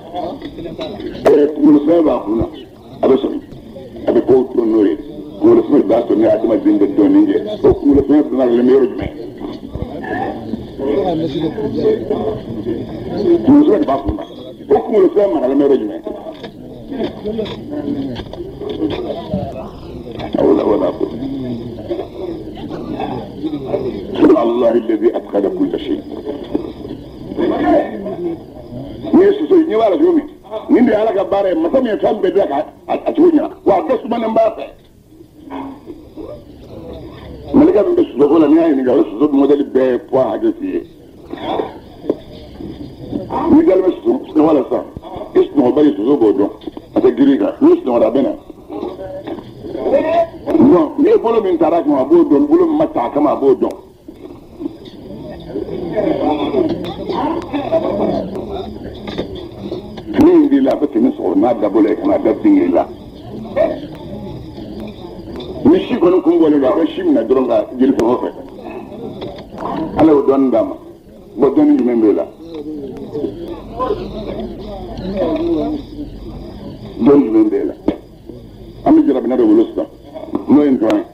kunkolo sɛbɛn b'a kun na a bɛ sɔmi a bɛ kow to n'o ye kunkolo sɛbɛn b'a sɔrɔ ni adamaden bɛ dɔɔnin kɛ o kunkolo sɛbɛn donna bɛ yɔrɔ jumɛn kunkolo sɛbɛn de b'a kun na o kunkolo sɛbɛn maralen bɛ yɔrɔ jumɛn حول ولا قوة. سبحان الله الذي أتقن كل شيء. Ni soso ni wala jumi ni ndi ala ka baara ye masa min ye fɛn bɛɛ dilan ka a cogo ɲɛna wa a bɛɛ sumanen b'a fɛ. Malika min bɛ soso ko la n'i y'a ɲininka o soso mɔdɛli bɛɛ ye poids hakɛ f'i ye. N'i dalen bɛ soso sunɔgɔ la sisan i sunɔgɔba ye soso b'o dɔn a tɛ girin kan n'i sunɔgɔra a bɛ na. Bon n'i ye bolo min taara kama a b'o dɔn bolo min ma ta a kama a b'o dɔn. Min b'i la a bɛ tɛmɛ sɔgɔ n'a dabɔ la ka n'a da dingɛ la. Ni si kɔni kun bɔlen don a bɛ si minɛ dɔrɔn ka jeli fɛn o fɛ. Ala y'o dɔnni d'a ma. Bon dɔnni jumɛn b'e la? Dɔnni jumɛn b'e la? An bɛ jarabina dɔ bolo sisan n'o ye ntɔn ye.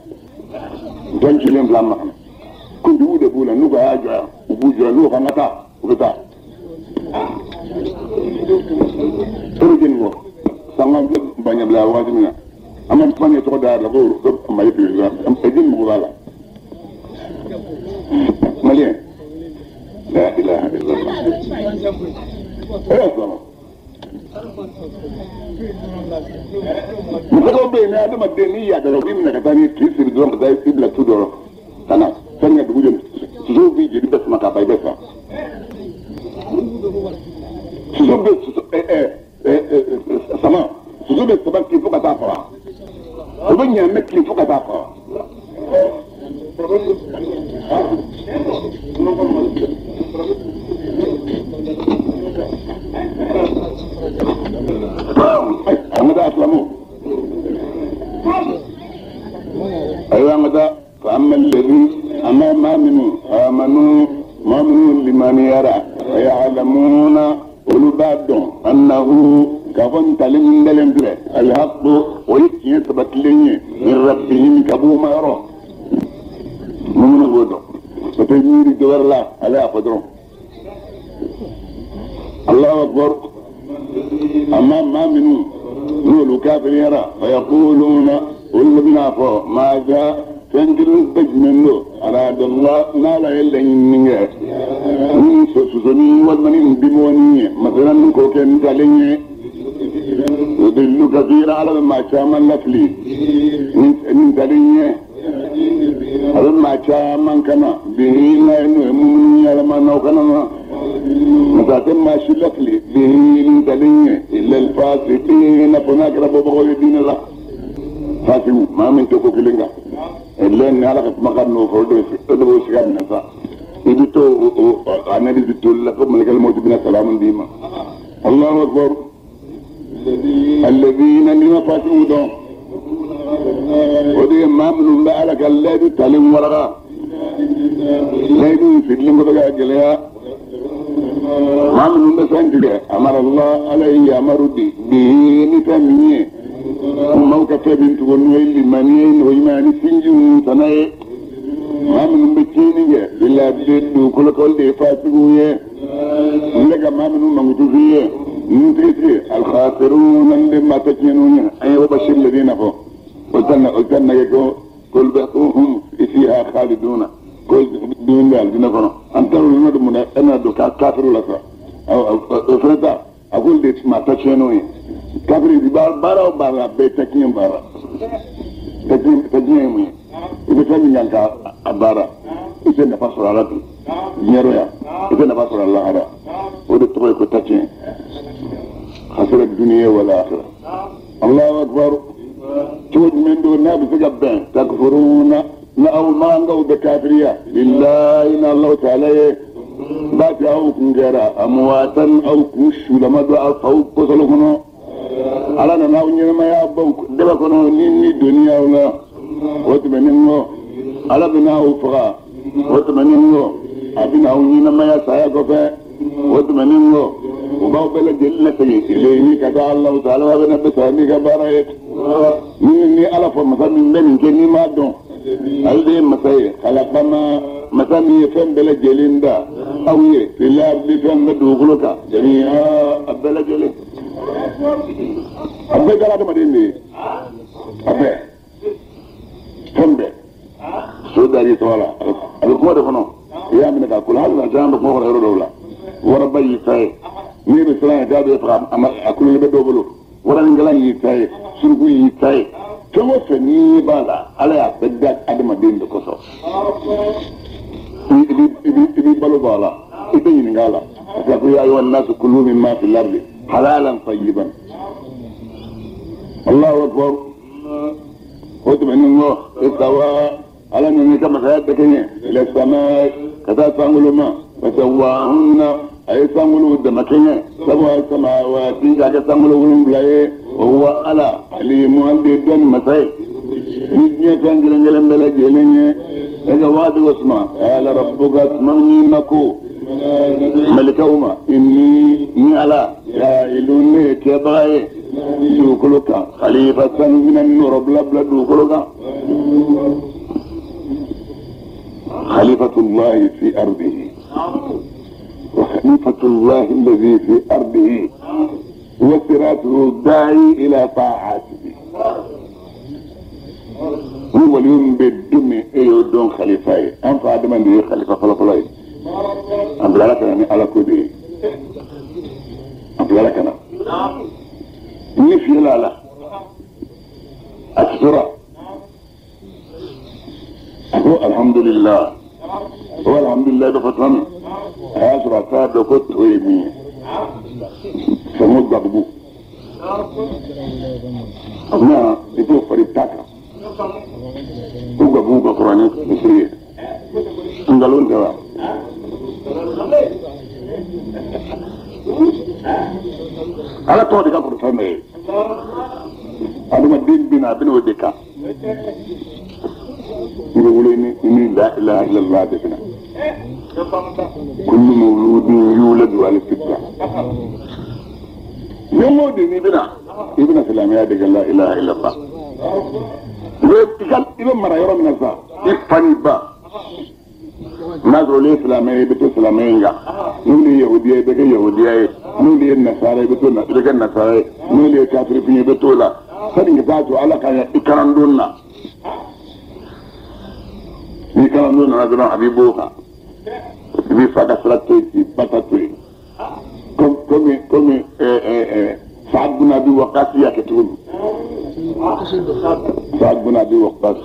Ntɔn cilen bila an ma ka na. Kuntigiw de b'u la n'u ko a y'a jɔ yan u b'u jɔ n'u ko an ka taa u bɛ taa. Toro jeni kɔ sanga baɲabila waati min na an ma kuma tɔgɔ da la ko Mali président e jeni mago b'a la malien la ilaha illallah e y'a sɔrɔ masakɛw bɛ yen ni adamaden n'i yadara u b'i minɛ ka taa n'i k'i siri dɔrɔn ka taa i bila tu dɔ rɔ ka na sani ka dugu jɛ sosow b'i jeli bɛɛ sama k'a ban i bɛ sa. Soso bɛ soso sama soso bɛ sama kin fo ka taa faga o bɛ ɲaamɛ kin fo ka taa faga. An ka taa silamɛw ayiwa an ka taa fa amma alladhi amma maa minnu amanu maa minnu limaniyara fayalamuna olu b'a dɔn annahu k'a fɔ ntalen min dalen filɛ alhaqu o ye tiɲɛ sabatilen ye min rabbihim ka b'u ma yɔrɔ minnu b'o dɔn o tɛ miiri dɔ wɛrɛ la ale y'a fɔ dɔrɔn. Allahu akbar amma maa minnu n'olu kafiriyara fayakuluna olu bɛna fɔ maaza fɛn kelen bɛɛ jumɛn don aradallah n'ala ye laɲini kɛ ni sosoni walima ni bimɔni ye masalan ni k'o kɛ ntalen ye yudillu kathira ala bɛ maa caman lafili ni ntalen ye a bɛ maa caman kana bihi n'a ye n'o ye mumuni yɛlɛma n'aw kana na nka a tɛ maa si lafili bihi ni ntalen ye illa alfasiqina fo n'a kɛra bɔbagaw ye diinɛ la fasiw maa min tɛ ko kelen kan. Lɛn ni ala ka kumakan n'o fɔ o de b'o siga minɛ sa i bɛ to o analyse toli la ko malikal mawti bɛna salamu d'i ma. Allahu akbar alladhina ni ma fasiw dɔn o de ye maa minnu bɛ ala ka layidu talen waraka layidu in fililen kɔfɛ ka gɛlɛya maa minnu bɛ fɛn tigɛ amara Allah ala ye yamaru di bihi ni fɛn min ye. Maaw ka fɛn min tugu n'o ye limaniya ye n'o ɲuman ni sinjiw ni tana ye maa minnu bɛ tiɲɛni kɛ bilahi dugukolo kan olu de ye fasigiw ye n bɛ ka maa minnu mankutu f'i ye n tigitigi alkhasiruna n de maa tɛ tiɲɛniw ye an ye wabashir ladina fɔ o tɛ nɛgɛ ko k'olu bɛ ko hum fiha khaliduna ko dun bɛ alijinɛ kɔnɔ an taara olu don mun na e bɛna don kafiriw la sa o fana ta a k'olu de maa tɛ tiɲɛniw ye. Kafiri baara o baara bɛɛ ta tiɲɛ baara ta tiɲɛ ye mun ye i bɛ fɛn min kan k'a baara i tɛ nafa sɔrɔ a la bi diɲɛ rɔ yan i tɛ nafa sɔrɔ a lahara o de tɔgɔ ye ko ta tiɲɛ hasira duniya wala akhira. Allahu akbar cogo jumɛn don n'a bɛ se ka bɛn takfuruna na aw mankaw bɛ kafiriya billahi na Allahu taala ye b'a kɛ aw kun kɛra amwaatan aw kun sulama don aw faw kɔsɔlɔ kɔnɔ. Ala nana aw ɲɛnamaya baw daba kɔnɔ ni ni donni aw la o tɛmɛnen kɔ ala bɛna aw faga o tɛmɛnen kɔ a bɛna aw ɲɛnamaya saya kɔfɛ o tɛmɛnen kɔ u b'aw bɛɛ lajɛlen lasegin ilayhi ka taa Alahu taala bɛna bɛ saya n'i ka baara ye ni ala fɔ masa min bɛ nin kɛ n'i m'a dɔn ale de ye masa ye kalakama masa min ye fɛn bɛɛ lajɛlen da aw ye fil ardi fɛn bɛ dugukolo kan jami'a a bɛɛ lajɛlen. A bɛɛ dara adamaden de ye. A bɛɛ. Fɛn bɛɛ. So dar'i tɔgɔ la. A bɛ kuma de kɔnɔ. I y'a minɛ k'a kolo hali n'a caman bɛ kuma kɔnɔ yɔrɔ dɔw la. Waraba y'i ta ye. N'i bɛ siran ɲɛ k'a bɛ faga a kulonkɛ bɛ dɔw bolo. Waraninkalan y'i ta ye. Suruku y'i ta ye. Fɛn o fɛn n'i b'a la, Ala y'a bɛɛ da adamaden de kosɔn. I b'i balo bɔ a la, i tɛ ɲininka a la. Parce que ko ya ayyuhan nasu kulu mimma fil ardi halalan tayyiban. Allahu akbar. O tɛmɛnen kɔ, istawa Ala nana ka masaya bɛɛ kɛ ɲɛ ila sama ka taa sankolo ma fasawahunna a ye sankolo dama kɛɲɛ sab'a samawati k'a kɛ sankolo 7 ye o huwa Ala alimu ale de ye dɔnni masa ye ni diɲɛ fɛn kelen kelen bɛɛ lajɛlen ye e ka waati o suma ala rabbuka tuma min ma ko malikaw ma inni ni Ala ja'ilun ne ye kɛbaga ye dugukolo kan khalifatan bɛna nɔrɔbila bila dugukolo kan khalifatullahi fi ardihi wa khalifatullahi alladhi fi ardihi wa siratuhu da'i ila ta'atihi. Ni waliyu min bɛ don min e y'o dɔn khalifa ye, an fa Adama de ye khalifa fɔlɔfɔlɔ ye. An bilala ka na ni Ala ko de ye. An bilala ka na. Ni fiyɛla a la, a tora. A ko alhamdulillah. O alhamdulillah bɛ fɔ tuma min, a y'a sɔrɔ a t'a dɔn ko to ye min ye. Sango gabugu. A bɛna i t'o fari ta kan. Ko gabugu ka kɔrɔ ni misiri ye. Nkalon tɛ wa? Ala tɔgɔ de ka kɔrɔ fɛn bɛɛ ye. Adamaden bɛ na a bɛ n'o de kan. I bɛ wolo ni la ilaha illallah de bɛ na. Kullu mawludin yuladu ala fitra. Ni o den n'i bɛ na, i bɛna silamɛya de kɛ la ilaha illallah. I bɛ mara yɔrɔ min na sisan, i fa n'i ba. N'a sɔrɔ olu ye silamɛ ye, i bɛ to silamɛ in kan. N'olu ye yahudiya ye, i bɛ kɛ yahudiya ye. N'olu ye nasara ye, i bɛ kɛ nasara ye. N'olu ye kafirifin ye, i bɛ t'o la. Sani ka taa to Ala ka i kalandon na. N'i kalandon nana dɔrɔn a b'i b'o kan. I b'i fa ka sira to yen, k'i ba ta to yen. Komi Saad bin Abi Waqqas y'a kɛ cogo min. Saad bin Abi Waqqas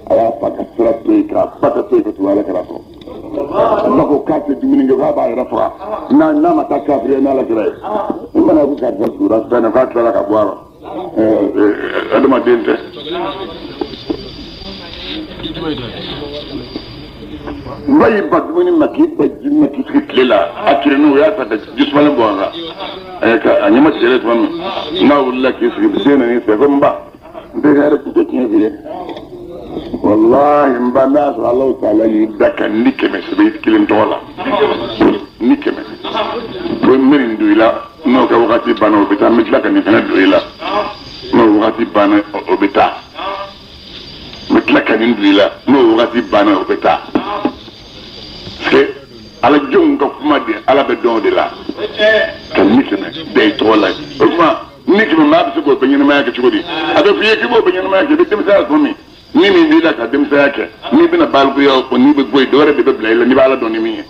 a y'a fa ka sira to yen k'a ba ta to yen ka tugu Ala kira kɔ. Ba ko k'a tɛ dumuni kɛ k'a b'a yɛrɛ faga n'a ma taa kafiriya n'Ala kira ye. I mana ko karisa sura fɛn na k'a tilala ka bɔ a la. Adamaden tɛ. N ba y'i ba dumuni ma k'i ba ji ma k'i sigi tile la a kirinni o y'a ta ka ji sumalen bɔ a kan ka a ɲɛma tigɛlen tuma min n'a wulila k'i sigi den nan'i fɛ ko n ba n tɛ hɛrɛ tɛ tiɲɛ f'i ye walahi n ba n'a sɔrɔ Alahu taala y'i da ka ni kɛmɛ sɛbɛn i kelen tɔgɔ la ni kɛmɛ ko n bɛ nin don i la n'o ka wagati banna o bɛ taa n bɛ tila ka nin fana don i la n'o wagati banna o bɛ taa n bɛ tila ka nin don i la n'o wagati banna o bɛ taa. Parce que ala jɔnw ka kuma de ala bɛ dɔn o de la ka ni kɛmɛ bɛɛ i tɔgɔ la o tuma ni kɛmɛ maa bɛ se k'o bɛɛ ɲɛnamaya kɛ cogo di a bɛ f'i ye k'i b'o bɛɛ ɲɛnamaya kɛ i bɛ denmisɛnya tuma min ni min b'i la ka denmisɛnya kɛ n'i bɛna balikuya o n'i bɛ bɔ yen dɔ wɛrɛ de bɛ bila i la n'i bɛ ala dɔn ni min ye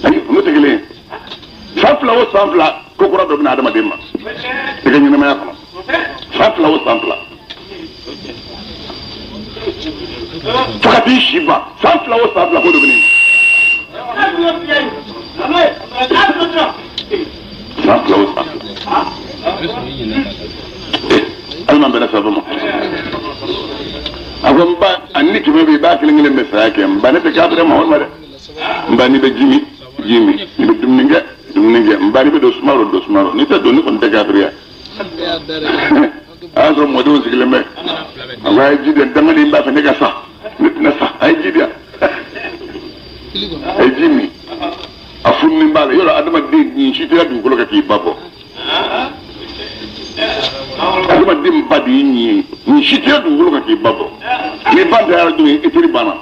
ayi olu tɛ kelen ye san 2 o san 2 ko kura dɔ bɛ na adamaden ma i ka ɲɛnamaya kɔnɔ san 2 o san 2 fo ka t'i si ban san 2 o san 2 ko dɔ bɛ na san 2 o san 2 alima bɛnna saba ma a ko n ba a ni kɛmɛ bɛ i b'a kelen kelen bɛ saya kɛ n ba ne tɛ kafiri Muhamadu ma dɛ n ba n'i bɛ ji min ji min n'i bɛ dumuni kɛ dumuni kɛ n ba n'i bɛ don sumaworo don sumaworo n'i tɛ don ne kɔni tɛ kafiriya a y'a sɔrɔ mɔdenw sigilen bɛ a ko a ye ji di yan dangaden b'a fɛ ne ka sa ne tɛna sa a ye ji di yan a ye ji min a fununen b'a la yɔrɔ adamaden nin si tɛ dugukolo kan k'i ba bɔ adamaden ba de y'i ɲin ye nin si tɛ dugukolo kan k'i ba bɔ n'i ba dayara don i teri banna.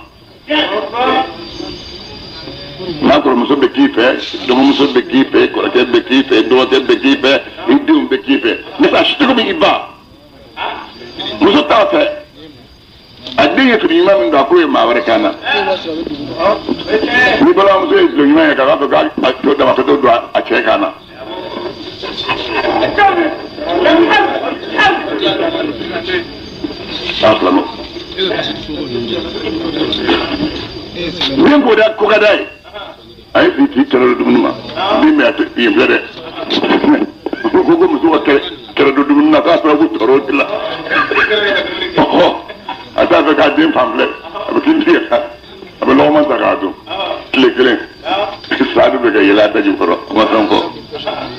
N'a kɔrɔmuso bɛ k'i fɛ, dɔgɔmuso bɛ k'i fɛ, kɔrɔkɛ bɛ k'i fɛ, dɔgɔkɛ bɛ k'i fɛ, i denw bɛ k'i fɛ. Ne fa si tɛ komi i ba. Muso t'a fɛ. A den ye fini ɲuman min don a k'o ye maa wɛrɛ kan na. Ni balimamuso ye dulon ɲuman ye k'a fɔ k'a to damatɔ don a cɛ kan na. A filanan. Min ko da ko ka d'a ye. A ye bi k'i kɛlɛ don dumuni ma. Min bɛ a tɛ yen filɛ dɛ. Ko muso ka kɛlɛ don dumuni na k'a sɔrɔ ko tɔɔrɔ de la. Ɔhɔ. A t'a fɛ k'a den fan filɛ. A bɛ k'i tigɛ. A bɛ lɔgɔman ta k'a dun. Tile kelen. Sadu bɛ ka yɛlɛ a daji kɔrɔ. A ma fɛn fɔ.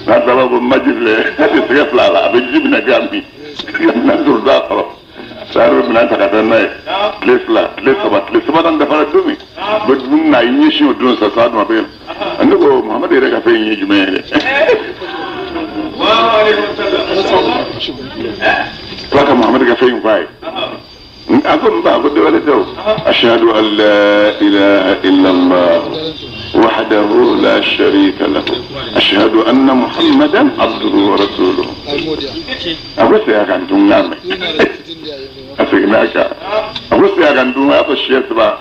N'a tilala ko maji filɛ. A tɛ sɛgɛ fila la. A bɛ ji minɛ k'a min. Ka minɛn duuru d'a kɔrɔ. Sadu bɛ minɛn ta ka taa n'a ye. Tile fila, tile saba, tile sabanan dafara don min. U bɛ dumuni na a y'i ɲɛsin o don sa Sadu ma bɛ yen. Ne ko Muhamadu yɛrɛ ka fɛn in ye jumɛn ye dɛ? F'a ka Muhamadu ka fɛn in f'a ye. A ko n ba ko dɔ wɛrɛ tɛ o. Ashhadu an la ilaha illallah wahdahu la sharika lahu ashhadu anna Muhammadan abduhu wa rasuluhu. A ko segin a kan tun k'a mɛn. A seginna a kan. A ko segin a kan tun a y'a fɔ siɲɛ saba.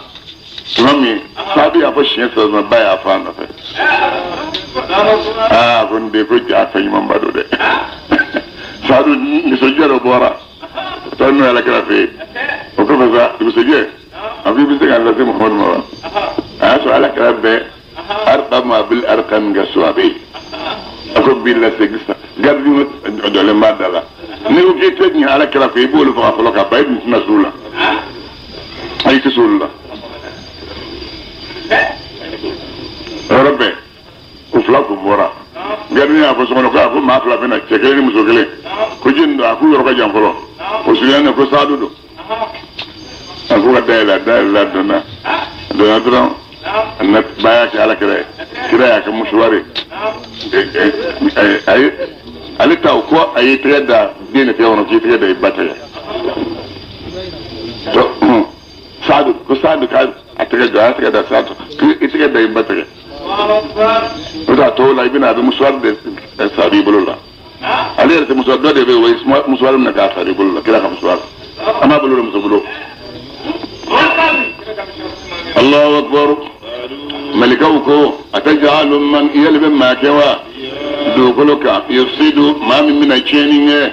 Tuma min Sadu y'a fɔ siɲɛ saba ba y'a fɔ a nɔfɛ. Aa ko n den ko ja fɛn ɲumanba don dɛ. Sadu nisɔndiya dɔ bɔra. Taa n'o ye Ala kira fɛ yen. O kɔfɛ sa dugusɛjɛ a ko i bɛ se k'a lase Muhamadu ma wa? A y'a sɔrɔ Ala kira bɛ Arqam abil Arqam ka so a bɛ yen. A ko b'i lase sisan gardien jɔlen b'a da la. N'i ko k'i tɛ ɲɛ Ala kira fɛ i b'olu faga fɔlɔ ka ban i dun tɛna s'u la. Ayi tɛ s'olu la. Yɔrɔ bɛɛ o fila kun bɔra. Gardien y'a fɔ so kɔnɔ ko a ko maa fila bɛ na cɛ kelen ni muso kelen. Ko jeni don a k'u yɔrɔ ka jan fɔlɔ. O surunyana ko Sadu don. A ko ka dayɛlɛ dayɛlɛla donna. A donna dɔrɔn a nana ba y'a kɛ Ala kira ye. Kira y'a kɛ musuwari. A ye ale ta o ko a y'i tɛgɛ da den de tɛgɛ kɔnɔ k'i tɛgɛ da i ba tɛgɛ. Sadu ko Sadu ka a tɛgɛ jɔ a y'a tɛgɛ da Sadu k'i tɛgɛ da i ba tɛgɛ. O t'a tɔw la i bɛna a bɛ musuwari de sari i bolo la. Ale yɛrɛ tɛ musuwari dɔ de bɛ yen o ye musuwari minɛ k'a sari i bolo la kira ka musuwari. An b'a bolo de muso bolo. Allahu akbar. Malikaw ko atajalu man yali bɛ maa kɛ wa dugukolo kan yufsidu maa min bɛna tiɲɛni kɛ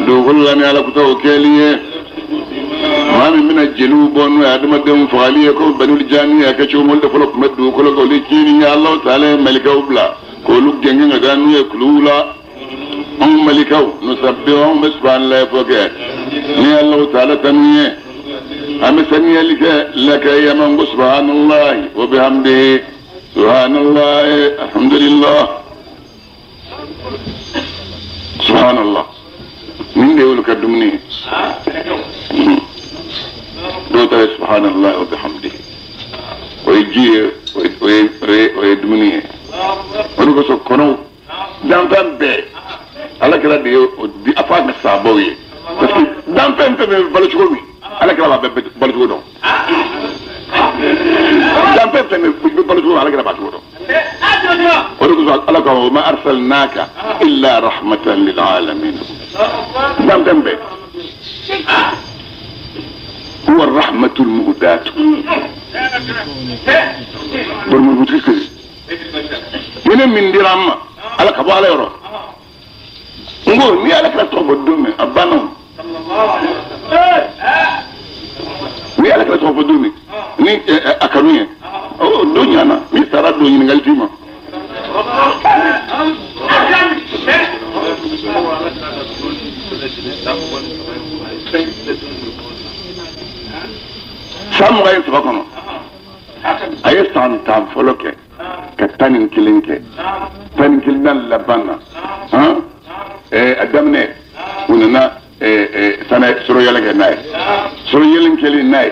dugukolo la ni Ala kuta o kɛli ye. Maa min bɛna jeliw bɔ n'o ye adamadenw fagali ye ko banul jani y'a kɛ cogo min olu de fɔlɔ tun bɛ dugukolo kan olu ye tiɲɛni kɛ Alahu taala ye malikaw bila k'olu gɛngɛn ka taa n'u ye kuluw la. Anw malikaw nusabbihu anw bɛ subahanallahi fɔ kɛ ni Alahu taala tanu ye. An bɛ saniyali kɛ laka yaman ko subhanallahi wa bihamdihi subhanallahi alhamdulillah subhanallah. Nin de y'olu ka dumuni ye. Dɔw ta ye subhanallahi wa bihamdihi o ye ji ye o ye dumuni ye. O de kosɔn kɔnɔw danfɛn bɛɛ Ala kira de ye o di a fɔ a ka sahabaw ye parce que danfɛn fɛn bɛ balo cogo min Ala kira b'a bɛɛ balo cogo dɔn. Danfɛn fɛn bɛ balo cogo min Ala kira b'a cogo dɔn. O de kosɔn Ala ko ma arsalnaka illa rahmatan lil alamin. Danfɛn bɛɛ huwa rahmatul muhdat. Bari ni min dira an ma Ala ka bɔ Ala yɔrɔ. N ko ni Ala kira tɔgɔ fɔ don min a banna o. Ni Ala kira tɔgɔ fɔ don min ni a kanu ye o don ɲana ni sara don ɲininkali t'i ma. San 23 kɔnɔ a ye san 10 fɔlɔ kɛ ka 11 kɛ 11 laban na a daminɛ u nana sanɛ sɔrɔ yɛlɛ kɛ n'a ye sɔrɔ yɛlɛ kɛlen n'a ye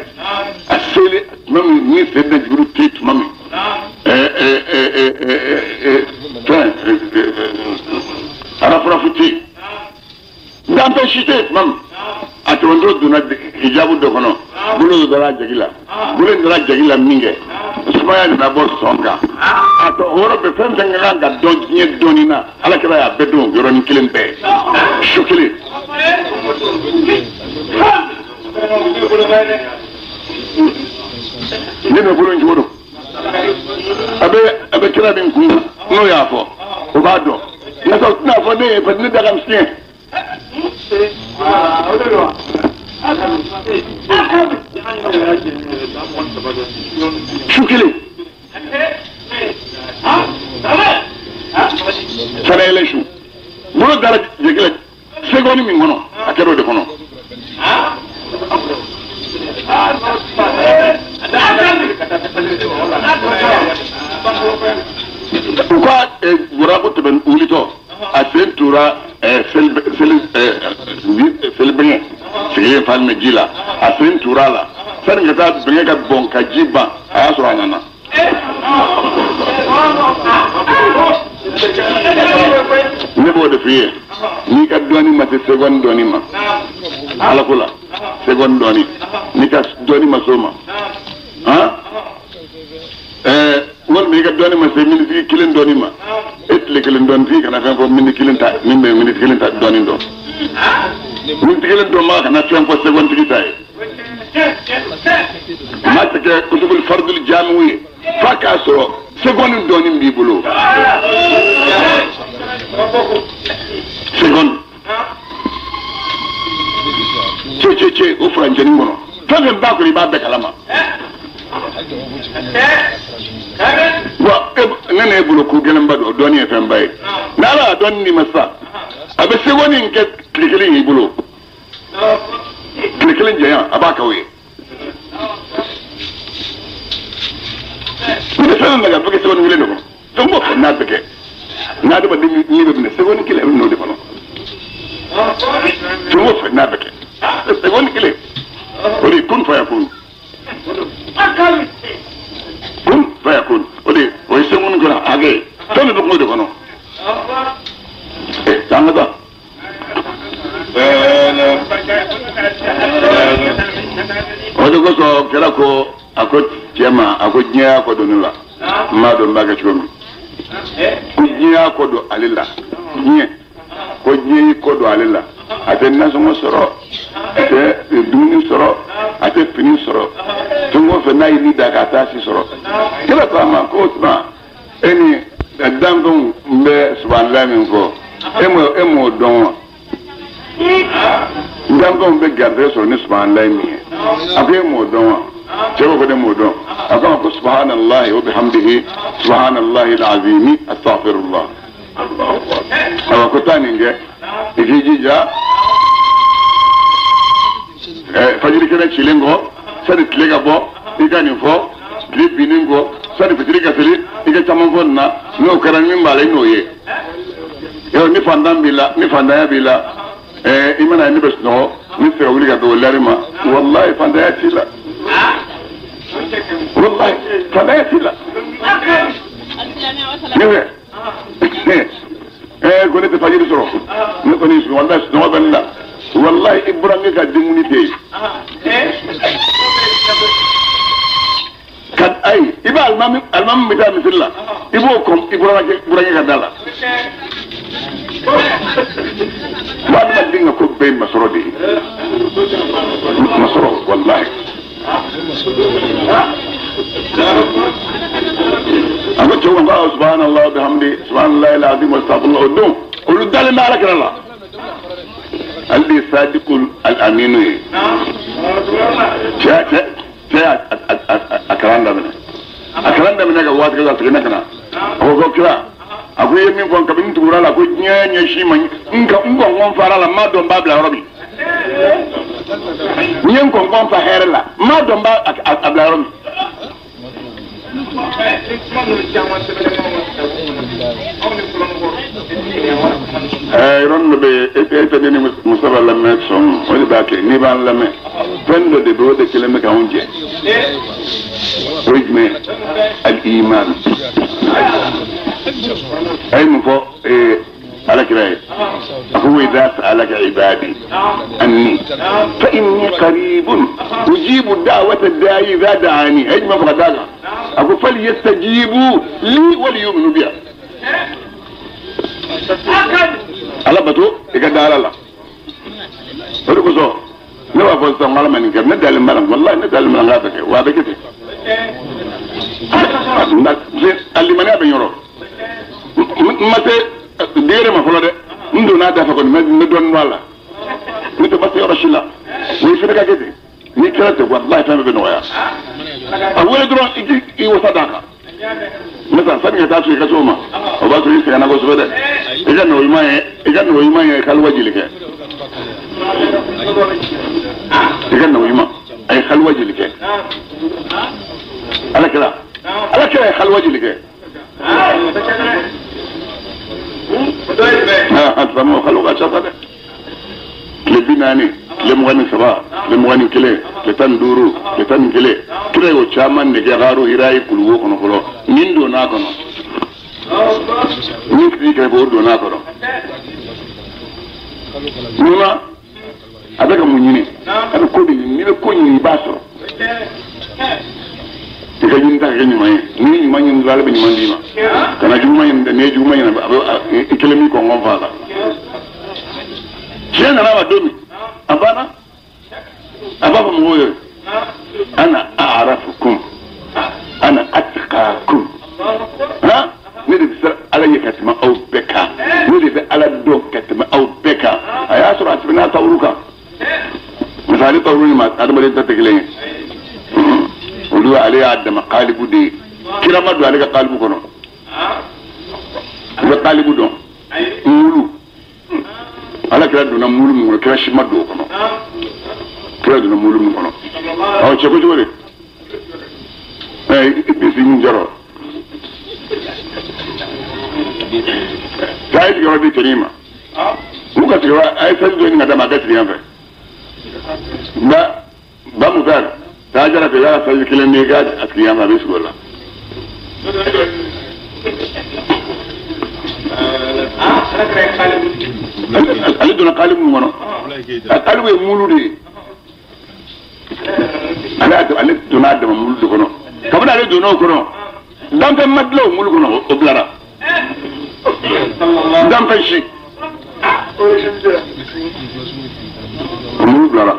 a selen tuma min ni Seydina Jibiru tɛ tuma min fɛn arafurafu tɛ yen danfɛn si tɛ yen tuma min a tɛmɛtɔ donna hijabu dɔ kɔnɔ bolo dɔ dara a jagi la bolo in dara jagi la min kɛ Sumaya nana bɔ sɔn kan. A tɔ o yɔrɔ bɛɛ fɛn fɛn ka kan ka dɔn diɲɛ dɔnni na ala kɛra y'a bɛɛ dɔn yɔrɔnin kelen bɛɛ su kelen. Ne bɛ bolo in cogo dɔn. A bɛ kira min kun n'o y'a fɔ o b'a dɔn. Nka o tɛna fɔ ne ye parce que ne da ka misɛn. Su kelen. Sanayɛlɛ su. Bolo dara jɛgɛ seconde min kɔnɔ a kɛra o de kɔnɔ. U ka burako tɛmɛ wulitɔ a sen tora selibɛngɛ sigilen falen bɛ ji la a sen tora a la sani ka taa bɛngɛ ka bɔn ka ji ban a y'a sɔrɔ a nana. Ne b'o de f'i ye n'i ka dɔɔni ma se seconde dɔɔni ma ala ko la seconde dɔɔni n'i ka dɔɔni ma s'o ma han walima i ka dɔɔni ma se miniti kelen dɔɔni ma e tile kelen dɔɔni tigi kana fɛn fɔ miniti kelen ta min bɛ miniti kelen ta dɔɔni dɔn miniti kelen dɔn ma kana fɛn fɔ seconde tigi ta ye maa tɛ kɛ kutubul fardul jamiu ye f'a k'a sɔrɔ seconde dɔɔni b'i bolo seconde ce o furancɛnin kɔnɔ fɛn fɛn b'a kɔnɔ i b'a bɛɛ kalama. Wa ne n'e bolo ko gɛlɛnba don o dɔnni ye fɛnba ye n'ala y'a dɔnni ma sisan a bɛ seconde in kɛ tile kelen y'i bolo tile kelen janya a b'a k'aw ye. Ne bɛ fɛn fɛn kɛ a bɛ kɛ seconde kelen de kɔnɔ fɛn o fɛn n'a bɛ kɛ n'a adamaden ni bɛ minɛ seconde kelen a bɛ minɛ o de kɔnɔ fɛn o fɛn n'a bɛ kɛ seconde kelen o de ye kun fayakun. Kun fayakun o de o ye seconde kɔnɔ hakɛ ye fɛn bɛɛ bɛ kungo de kɔnɔ. An ka taa. O de kosɔn kɛra ko a ko cɛ ma a ko diɲɛ y'a kɔ don ne la n b'a dɔn n b'a kɛ cogo min ko diɲɛ y'a kɔ don ale la diɲɛ ko diɲɛ y'i kɔ don ale la a tɛ nasɔngɔ sɔrɔ a tɛ dumuni sɔrɔ a tɛ fini sɔrɔ fɛn o fɛn n'a ye ni da k'a t'a si sɔrɔ kɛra ko a ma ko o tuma e ni danfɛnw bɛ subahanalayi min fɔ e m'o dɔn wa danfɛnw bɛ garijɛgɛ sɔrɔ ni subahanalayi min ye a ko e m'o dɔn wa cɛ ko ne m'o dɔn a ko a ma ko subahanallahi wa bihamdihi subahanallahi alazimi astaghfirullah awa ko taa nin kɛ i k'i jija fajiri kɛnɛ cilen kɔ sani tile ka bɔ i ka nin fɔ tile binnen kɔ sani fitiri ka seli i ka caman fɔ nin na n'o kɛra min b'a la i n'o ye yɔrɔ ni fantan b'i la ni fantanya b'i la i mana ne bɛ sunɔgɔ ne tɛ se ka wuli ka don lɛri ma walayi fantanya t'i la walayi fantanya t'i la ne fɛ ko ne tɛ fajiri sɔrɔ ne kɔni walayi sunɔgɔ bɛ ne la walayi i burankɛ ka dumuni tɛ yen ka ayi i bɛ alimami bɛ taa misiri la i b'o kɔn i burankɛ ka da la. Fo adamaden ka ko bɛɛ ye masɔrɔ de ye masɔrɔ walayi a ko cɛw kan ko subahanallahi wa bihamdi subahanallahi alazim wa astaghfirullah o don olu dalen bɛ ala kira la ale de ye sadiqul al-aminu ye cɛ y'a a kalan daminɛ a kalan daminɛ ka waati kɛ ka seginna ka na a ko kira a ko i ye min fɔ kabini n tugura la ko diɲɛ ɲɛsin ma n kɔnkɔn fara la n m'a dɔn n b'a bila yɔrɔ min n ye n kɔnkɔn fa hɛrɛ la n m'a dɔn n b'a bila yɔrɔ min. Yɔrɔnin dɔ bɛ yen e tɛ ne ni Mustafa lamɛn sɔn o de b'a kɛ n'i b'an lamɛn fɛn dɔ de bɛ o de kelen bɛ k'anw jɛ o ye jumɛn ye al-iman. A ye mun fɔ ala kira ye a ko wa idha sa'alaka ibadi anni fa inni qaribun ujibu da'wata da'i idha da'ani. A ye jumɛn fɔ ka d'a kan? A ko fali yastajibu li wal yu'minu biya. Ala bato i ka da ala la. O de kosɔn ne b'a fɔ sisan ala ma nin kɛ ne dalen b'a la walahi ne dalen b'a la n k'a bɛ kɛ wa a bɛ kɛ ten. A limaniya bɛ n yɔrɔ. N ma se degré ma fɔlɔ dɛ. N donna a da fɛ kɔni n bɛ dɔɔnin dɔn a la. Ne tɛ ma se yɔrɔ si la. O ye fɛnɛ ka kɛ ten. N'i kɛra ten walahi fɛn bɛɛ bɛ nɔgɔya. A wele dɔrɔn i k'i wasa d'a kan. Masa sani ka taa so i ka s'o ma o b'a sɔrɔ i sɛgɛnna kosɛbɛ dɛ. I ka nɔgɔ ɲuman ye i ka nɔgɔ ɲuman ye kaliwa jeli kɛ. I ka nɔgɔ ɲuman a ye kaliwa jeli kɛ. Ala kira ala kira ye kaliwa jeli kɛ. A faama kaliwa ka ca sa dɛ. Tile 40 tile 23 tile 21 tile 15 tile 11 kira y'o caman de kɛ Gaaru Hira ye kuluwo kɔnɔ fɔlɔ nin donna a kɔnɔ min sigi kɛrɛfɛ o donna a kɔnɔ munna a bɛ ka mun ɲini a bɛ ko de ɲini n'i bɛ ko ɲini i b'a sɔrɔ i ka ɲini ta ka kɛ ɲuman ye n'i ye ɲuman ɲini dɔrɔn ale bɛ ɲuman d'i ma kana juguman ɲini dɛ n'i ye juguman ɲini a bɛ i kelen b'i kɔngɔn fa a la. Tiɲɛ nana ma don min a banna a b'a fɔ mɔgɔw ye ana a'rafukum ana atqakum ha ne de bɛ siran ala ɲɛ ka tɛmɛ aw bɛɛ kan ne de bɛ ala dɔn ka tɛmɛ aw bɛɛ kan a y'a sɔrɔ a tɛmɛna tawuru kan misali tawuru ni adamaden ta tɛ kelen ye olu ale y'a dama kalibu de ye kira ma don ale ka kalibu kɔnɔ i bɛ kalibu dɔn mulu ala kira donna mulu min kɔnɔ kira si ma don o kɔnɔ kira donna mulu min kɔnɔ ɔ cɛ ko cogo di ɛ i bisi min jɔrɔ k'a ye sigiyɔrɔ di cɛnin ma n'u ka sigiyɔrɔ a ye saji dɔ ɲini ka d'a ma a ka sigi yan fɛ ba ba Mutar taa jara fɛ i b'a ka saji kelen di i ka sigi yan fɛ a bɛ sigi o la. Ale donna kalibu min kɔnɔ a kalibu ye mulu de ye ale donna a dama mulu de kɔnɔ kabini ale donna o kɔnɔ danfɛn ma dilan o mulu kɔnɔ o bilara danfɛn si o mulu bilara.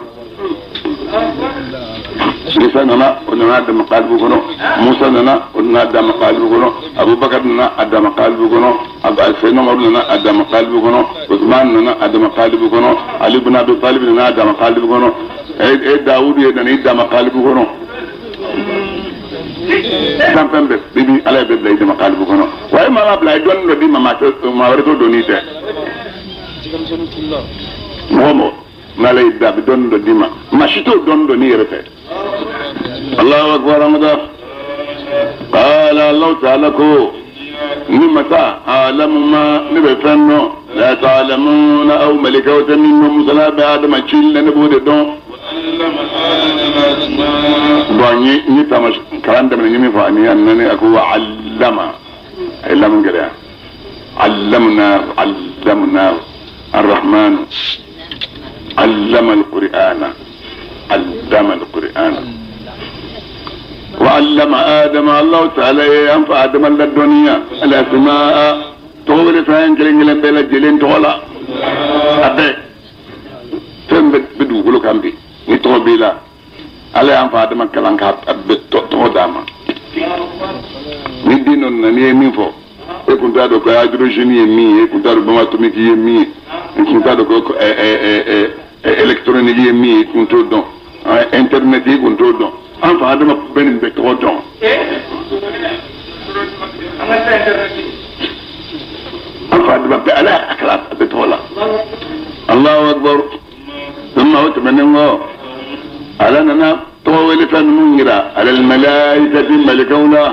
Isa nana o nana a dama kalibu kɔnɔ Musa nana o nana a dama kalibu kɔnɔ Abubakar nana a dama kalibu kɔnɔ Sayyidina Umaru nana a dama kalibu kɔnɔ Usman nana a dama kalibu kɔnɔ Ali ibn Abi Talib nana a dama kalibu kɔnɔ e Dawudu ye nana i dama kalibu kɔnɔ danfɛn bɛɛ bibi ala ye bɛɛ bila i dama kalibu kɔnɔ wa e maa ma bila a ye dɔnni dɔ d'i ma maa wɛrɛ t'o dɔn n'i tɛ mɔgɔ mɔgɔ n'ala y'i da a bɛ dɔnni dɔ d'i ma maa si t'o dɔnni dɔn n'i yɛrɛ tɛ. Allahu akbar amada qala Allahu ta'ala ko ni masa alamu ma ne bɛ fɛn dɔn la ta'lamuna aw malikaw tɛ min dɔn musala bɛ adama ci la ne b'o de dɔn. Bon n ye taama kalan daminɛ n ye min fɔ ani a nani a ko wa allama a ye lamu gɛlɛya allamna allamna arrahmanu علم القرآن علم القرآن وعلم آدم الله تعالى ينفع آدم الدنيا الأسماء تقول فين كلين بلا جلين تقولا أبي فين بدو كله كان بي نتقول بلا على ينفع آدم كلام كأب تقول داما ندينو نني مين فو يكون تادو كهيدروجين يمي يكون تادو بوم اتوميك يمي يكون تادو كو électronique ye min ye i kun t'o dɔn internet i kun t'o dɔn an fa adama bɛ nin bɛɛ tɔgɔ dɔn an fa adama bɛɛ ala y'a kalan a bɛɛ tɔgɔ la Allahu akbar thumma o tɛmɛnen kɔ ala nana tɔgɔ wele fɛn ninnu yira alal malaikati malikaw la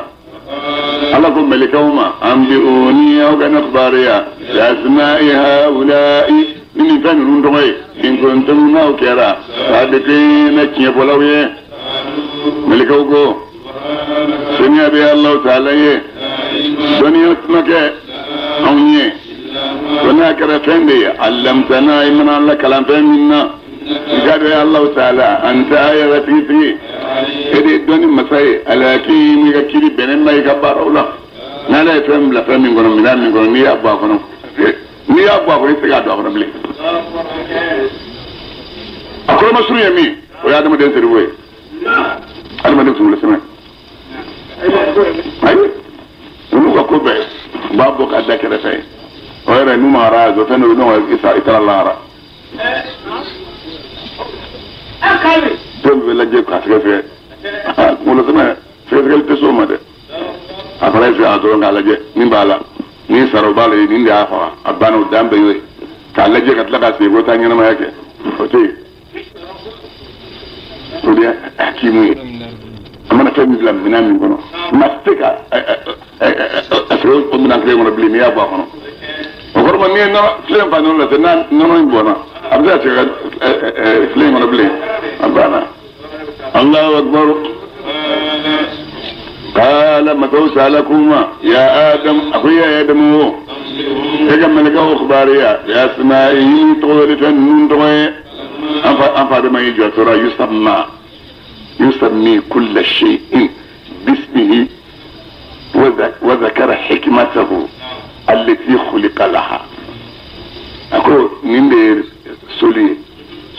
ala ko malikaw ma anbi'uni aw ka ne kibaruya bi asma'i haula'i ni nin fɛn ninnu tɔgɔ ye in kuntum n'aw kɛra sadiqina tiɲɛfɔlaw ye malikaw ko seniya bɛ Alahu taala ye dɔnniya tɛna kɛ anw ye ko n'a kɛra fɛn de ye alamtana i mana an lakalan fɛn min na i ka dɔn Alahu taala an t'a yɛrɛ tigitigi E de ye dɔnni masa ye alhakim i ka kiri bɛnnen ma i ka baaraw la n'ala ye fɛn bila fɛn min kɔnɔ minɛn min kɔnɔ n'i y'a bɔ a kɔnɔ n'i y'a bɔ a kɔnɔ i tɛ se k'a don a kɔnɔ bilen a kɔrɔmasuru ye min o ye adamaden seriwo ye adamaden kunkolo sɛmɛ ayi olu ka ko bɛɛ u b'a bɔ k'a da kɛrɛfɛ o yɛrɛ n'u ma ara fɛn dɔ bɛ ɲɔgɔn i taara lahara fɛn bɛɛ lajɛ k'a sɛgɛsɛgɛ kunkolo sɛmɛ sɛgɛsɛgɛli tɛ s'o ma dɛ a fana ye a dɔrɔn k'a lajɛ min b'a la ni sara o b'a la nin de y'a faga a banna o dan bɛɛ y'o ye k'a lajɛ ka tila k'a segin ko taa ɲɛnamaya kɛ o tɛ yen o de ye hakimu ye a mana fɛn min bila minɛn min kɔnɔ maa tɛ se ka a sɔrɔ o minɛn kelen kɔnɔ bilen n'i y'a bɔ a kɔnɔ o kɔrɔ ma n'i ye nɔnɔ filen fa nɔnɔ la sisan n'a nɔnɔ in bɔnna a bɛ se ka segin ka filen in kɔnɔ bilen a banna Allahu akbar قال متوسى لكما يا آدم أخي يا آدم إذا ملك أخباريا يا سمائي طول فنون طوي أنفع ما يجي ترى يسمي كل شيء باسمه وذكر حكمته التي خلق لها أقول نندير سولي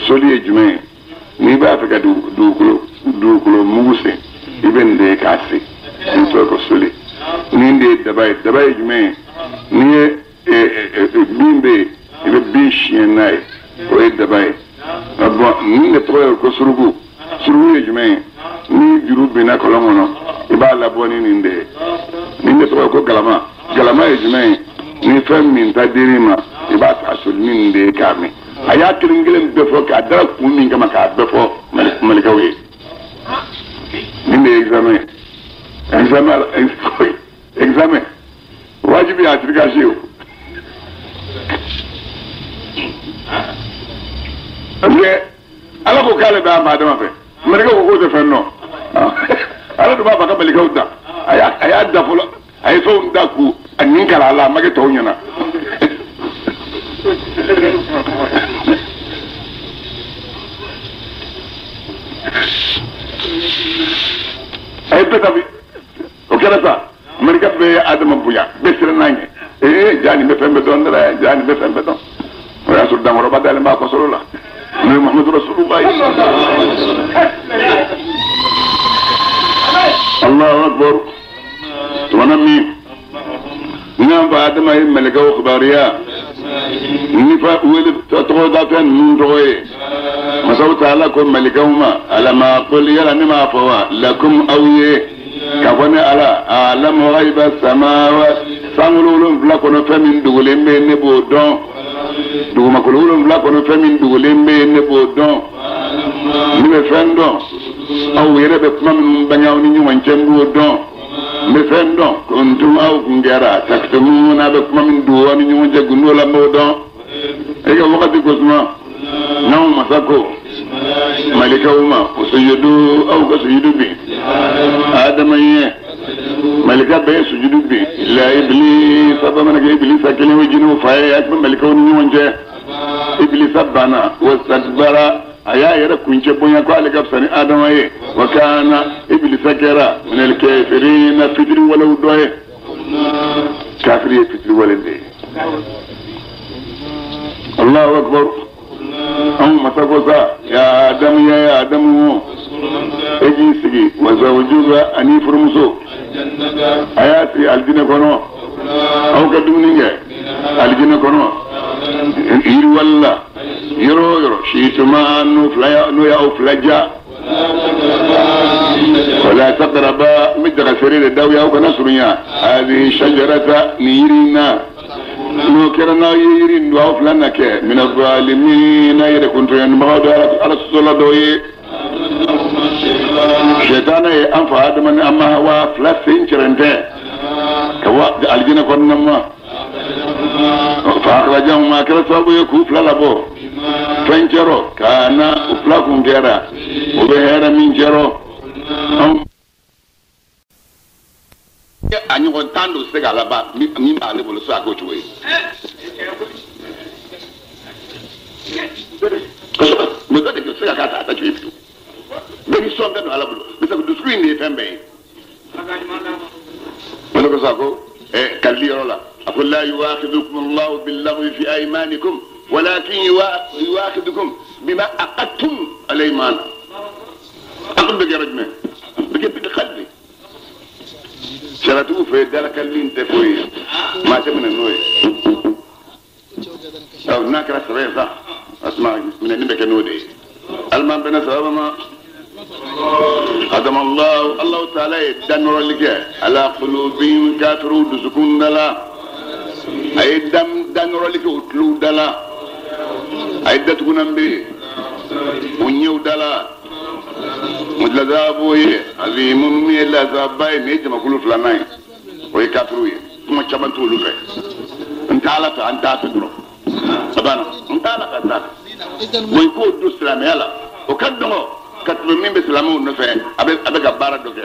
سولي جمعي نيبا فكا دوكلو موسى ibn de kasi n tɔgɔ ko soli nin de ye daba ye daba ye jumɛn ye n'i ye bin bɛ yen i bɛ bin siɲɛ n'a ye o ye daba ye bɔn nin de tɔgɔ ye ko suruku suruku ye jumɛn ye ni juru binna kɔlɔn kɔnɔ i b'a labɔ ni nin de ye nin de tɔgɔ ye ko galama galama ye jumɛn ye ni fɛn min ta dir'i ma i b'a ta soli ni nin de ye k'a min a y'a kelen kelen bɛɛ fɔ k'a dara kun min kama k'a bɛɛ fɔ malikaw ye nin de ye examen examen examen wajibi a tigi ka se o parce que ala ko k'ale bɛ a maa dama fɛ malikaw ko k'o tɛ fɛn dɔn ala dun b'a fɔ a ka malikaw da a y'a da fɔlɔ a ye fɛnw da k'u a nin kala a la a ma kɛ tɔw ɲɛna a ye bɛɛ ta bi o kɛra sa malika bɛɛ ye adama bonya bɛɛ siran n'a ɲɛ ee jaa nin bɛ fɛn bɛɛ dɔn dɛ jaa nin bɛ fɛn bɛɛ dɔn o y'a sɔrɔ dankɔrɔba dalen b'a kɔsɔrɔ la n'o ye Muhammadu Rasulullahi Allahu akbar tumana min n'an fa adama ye malikaw kibaruya ni fa wele tɔgɔ da fɛn ninnu tɔgɔ ye masaw taala ko malikaw ma alama qul yala ne m'a fɔ wa lakum aw ye k'a fɔ ne ala alamu ghaiba samawa sankolo wolonfila kɔnɔ fɛn min dogolen bɛ ne b'o dɔn dugumakolo wolonfila kɔnɔ fɛn min dogolen bɛ ne b'o dɔn ne bɛ fɛn dɔn aw yɛrɛ bɛ kuma minnu bange aw ni ɲɔgɔn cɛ n b'o dɔn n bɛ fɛn dɔn kuntum aw kun kɛra taktumuna bɛ kuma min dogo aw ni ɲɔgɔn cɛ gundo la n b'o dɔn e ka wagati ko suma n'anw masa ko malikaw ma o sujudu aw ka sujudu bin adama ye malika bɛɛ ye sujudu bin illa ibilisa bamanankɛ ibilisa kelen o jinɛw fa ye a tun bɛ malikaw ni ɲɔgɔn cɛ ibilisa banna wastakbara a y'a yɛrɛ kuncɛ bonya ko ale ka fisa ni adama ye wa kana ibilisa kɛra minal kafirina fitiri walew dɔ ye kafiri ye fitiri wale de ye Allahu akbar anw masa ko sa ya adamu ya adamu e k'i sigi wa zawjuka ani furumuso a y'a sigi alijinɛ kɔnɔ aw ka dumuni kɛ alijinɛ kɔnɔ yiriwali la yɔrɔ o yɔrɔ situma n'o y'aw fila ja wala taqraba n bɛ daga feere de d'aw ye aw kana surunya hadihi shajarata nin yiri in na n'o kɛra n'aw ye yiri in don aw fila na kɛ mina zalimina yɛrɛ kuntɔɲɔnibagaw dɔ ala sɔsɔla dɔw ye sɛtana ye an fa adama ni an ma hawa fila sen cɛrɛntɛ ka bɔ alijinɛ kɔnɔna ma fa akhrajahuma a kɛra sababu ye k'u fila labɔ fɛn cɛrɔ ka na u fila kun kɛra o bɛ hɛrɛ min cɛrɔ a ɲɔgɔn tan don se k'a laban min b'ale bolo so a k'o cogo ye mɛ dɔ de bɛ se ka k'a ta a ta cogo ye fiyewu bɛɛ ni sɔn bɛɛ don ala bolo fɛn bɛɛ ye. O de kosɔn a ko kalili yɔrɔ la a ko la yuwaxidukum allahu billaghwi fi aymanikum walakin yuwaxidukum bima aqadtum al-ayman. Aqd bɛ kɛ yɔrɔ jumɛn? Bɛ kɛ bil qalbi. Sariyatigiw fɛ dalakalili in tɛ foyi ye, maa tɛ minɛ n'o ye. N'a kɛra sɛbɛ ye sa, o tuma minɛni bɛ kɛ n'o de ye. Alima bɛnna sababa ma. Adamallahu Allahu taala ye danɔrɔli kɛ ala qulubihim kafiru dusukun da la. A ye danɔrɔli kɛ u tulow da la. A ye datugunan bɛ yen u ɲɛw da la. O lazabu ye azimun min ye lazaba ye. Nin ye jamakulu filanan ye, o ye kafiru ye. Kuma caman t'olu fɛ. N t'a la fɛ, an t'a fɛ dɔrɔn. A banna, n t'a la ka t'a fɛ. Bon, i k'o don silamɛya la, o ka dɔgɔ ka tɛmɛ min bɛ silamɛw nɔfɛ, a bɛ ka baara dɔ kɛ.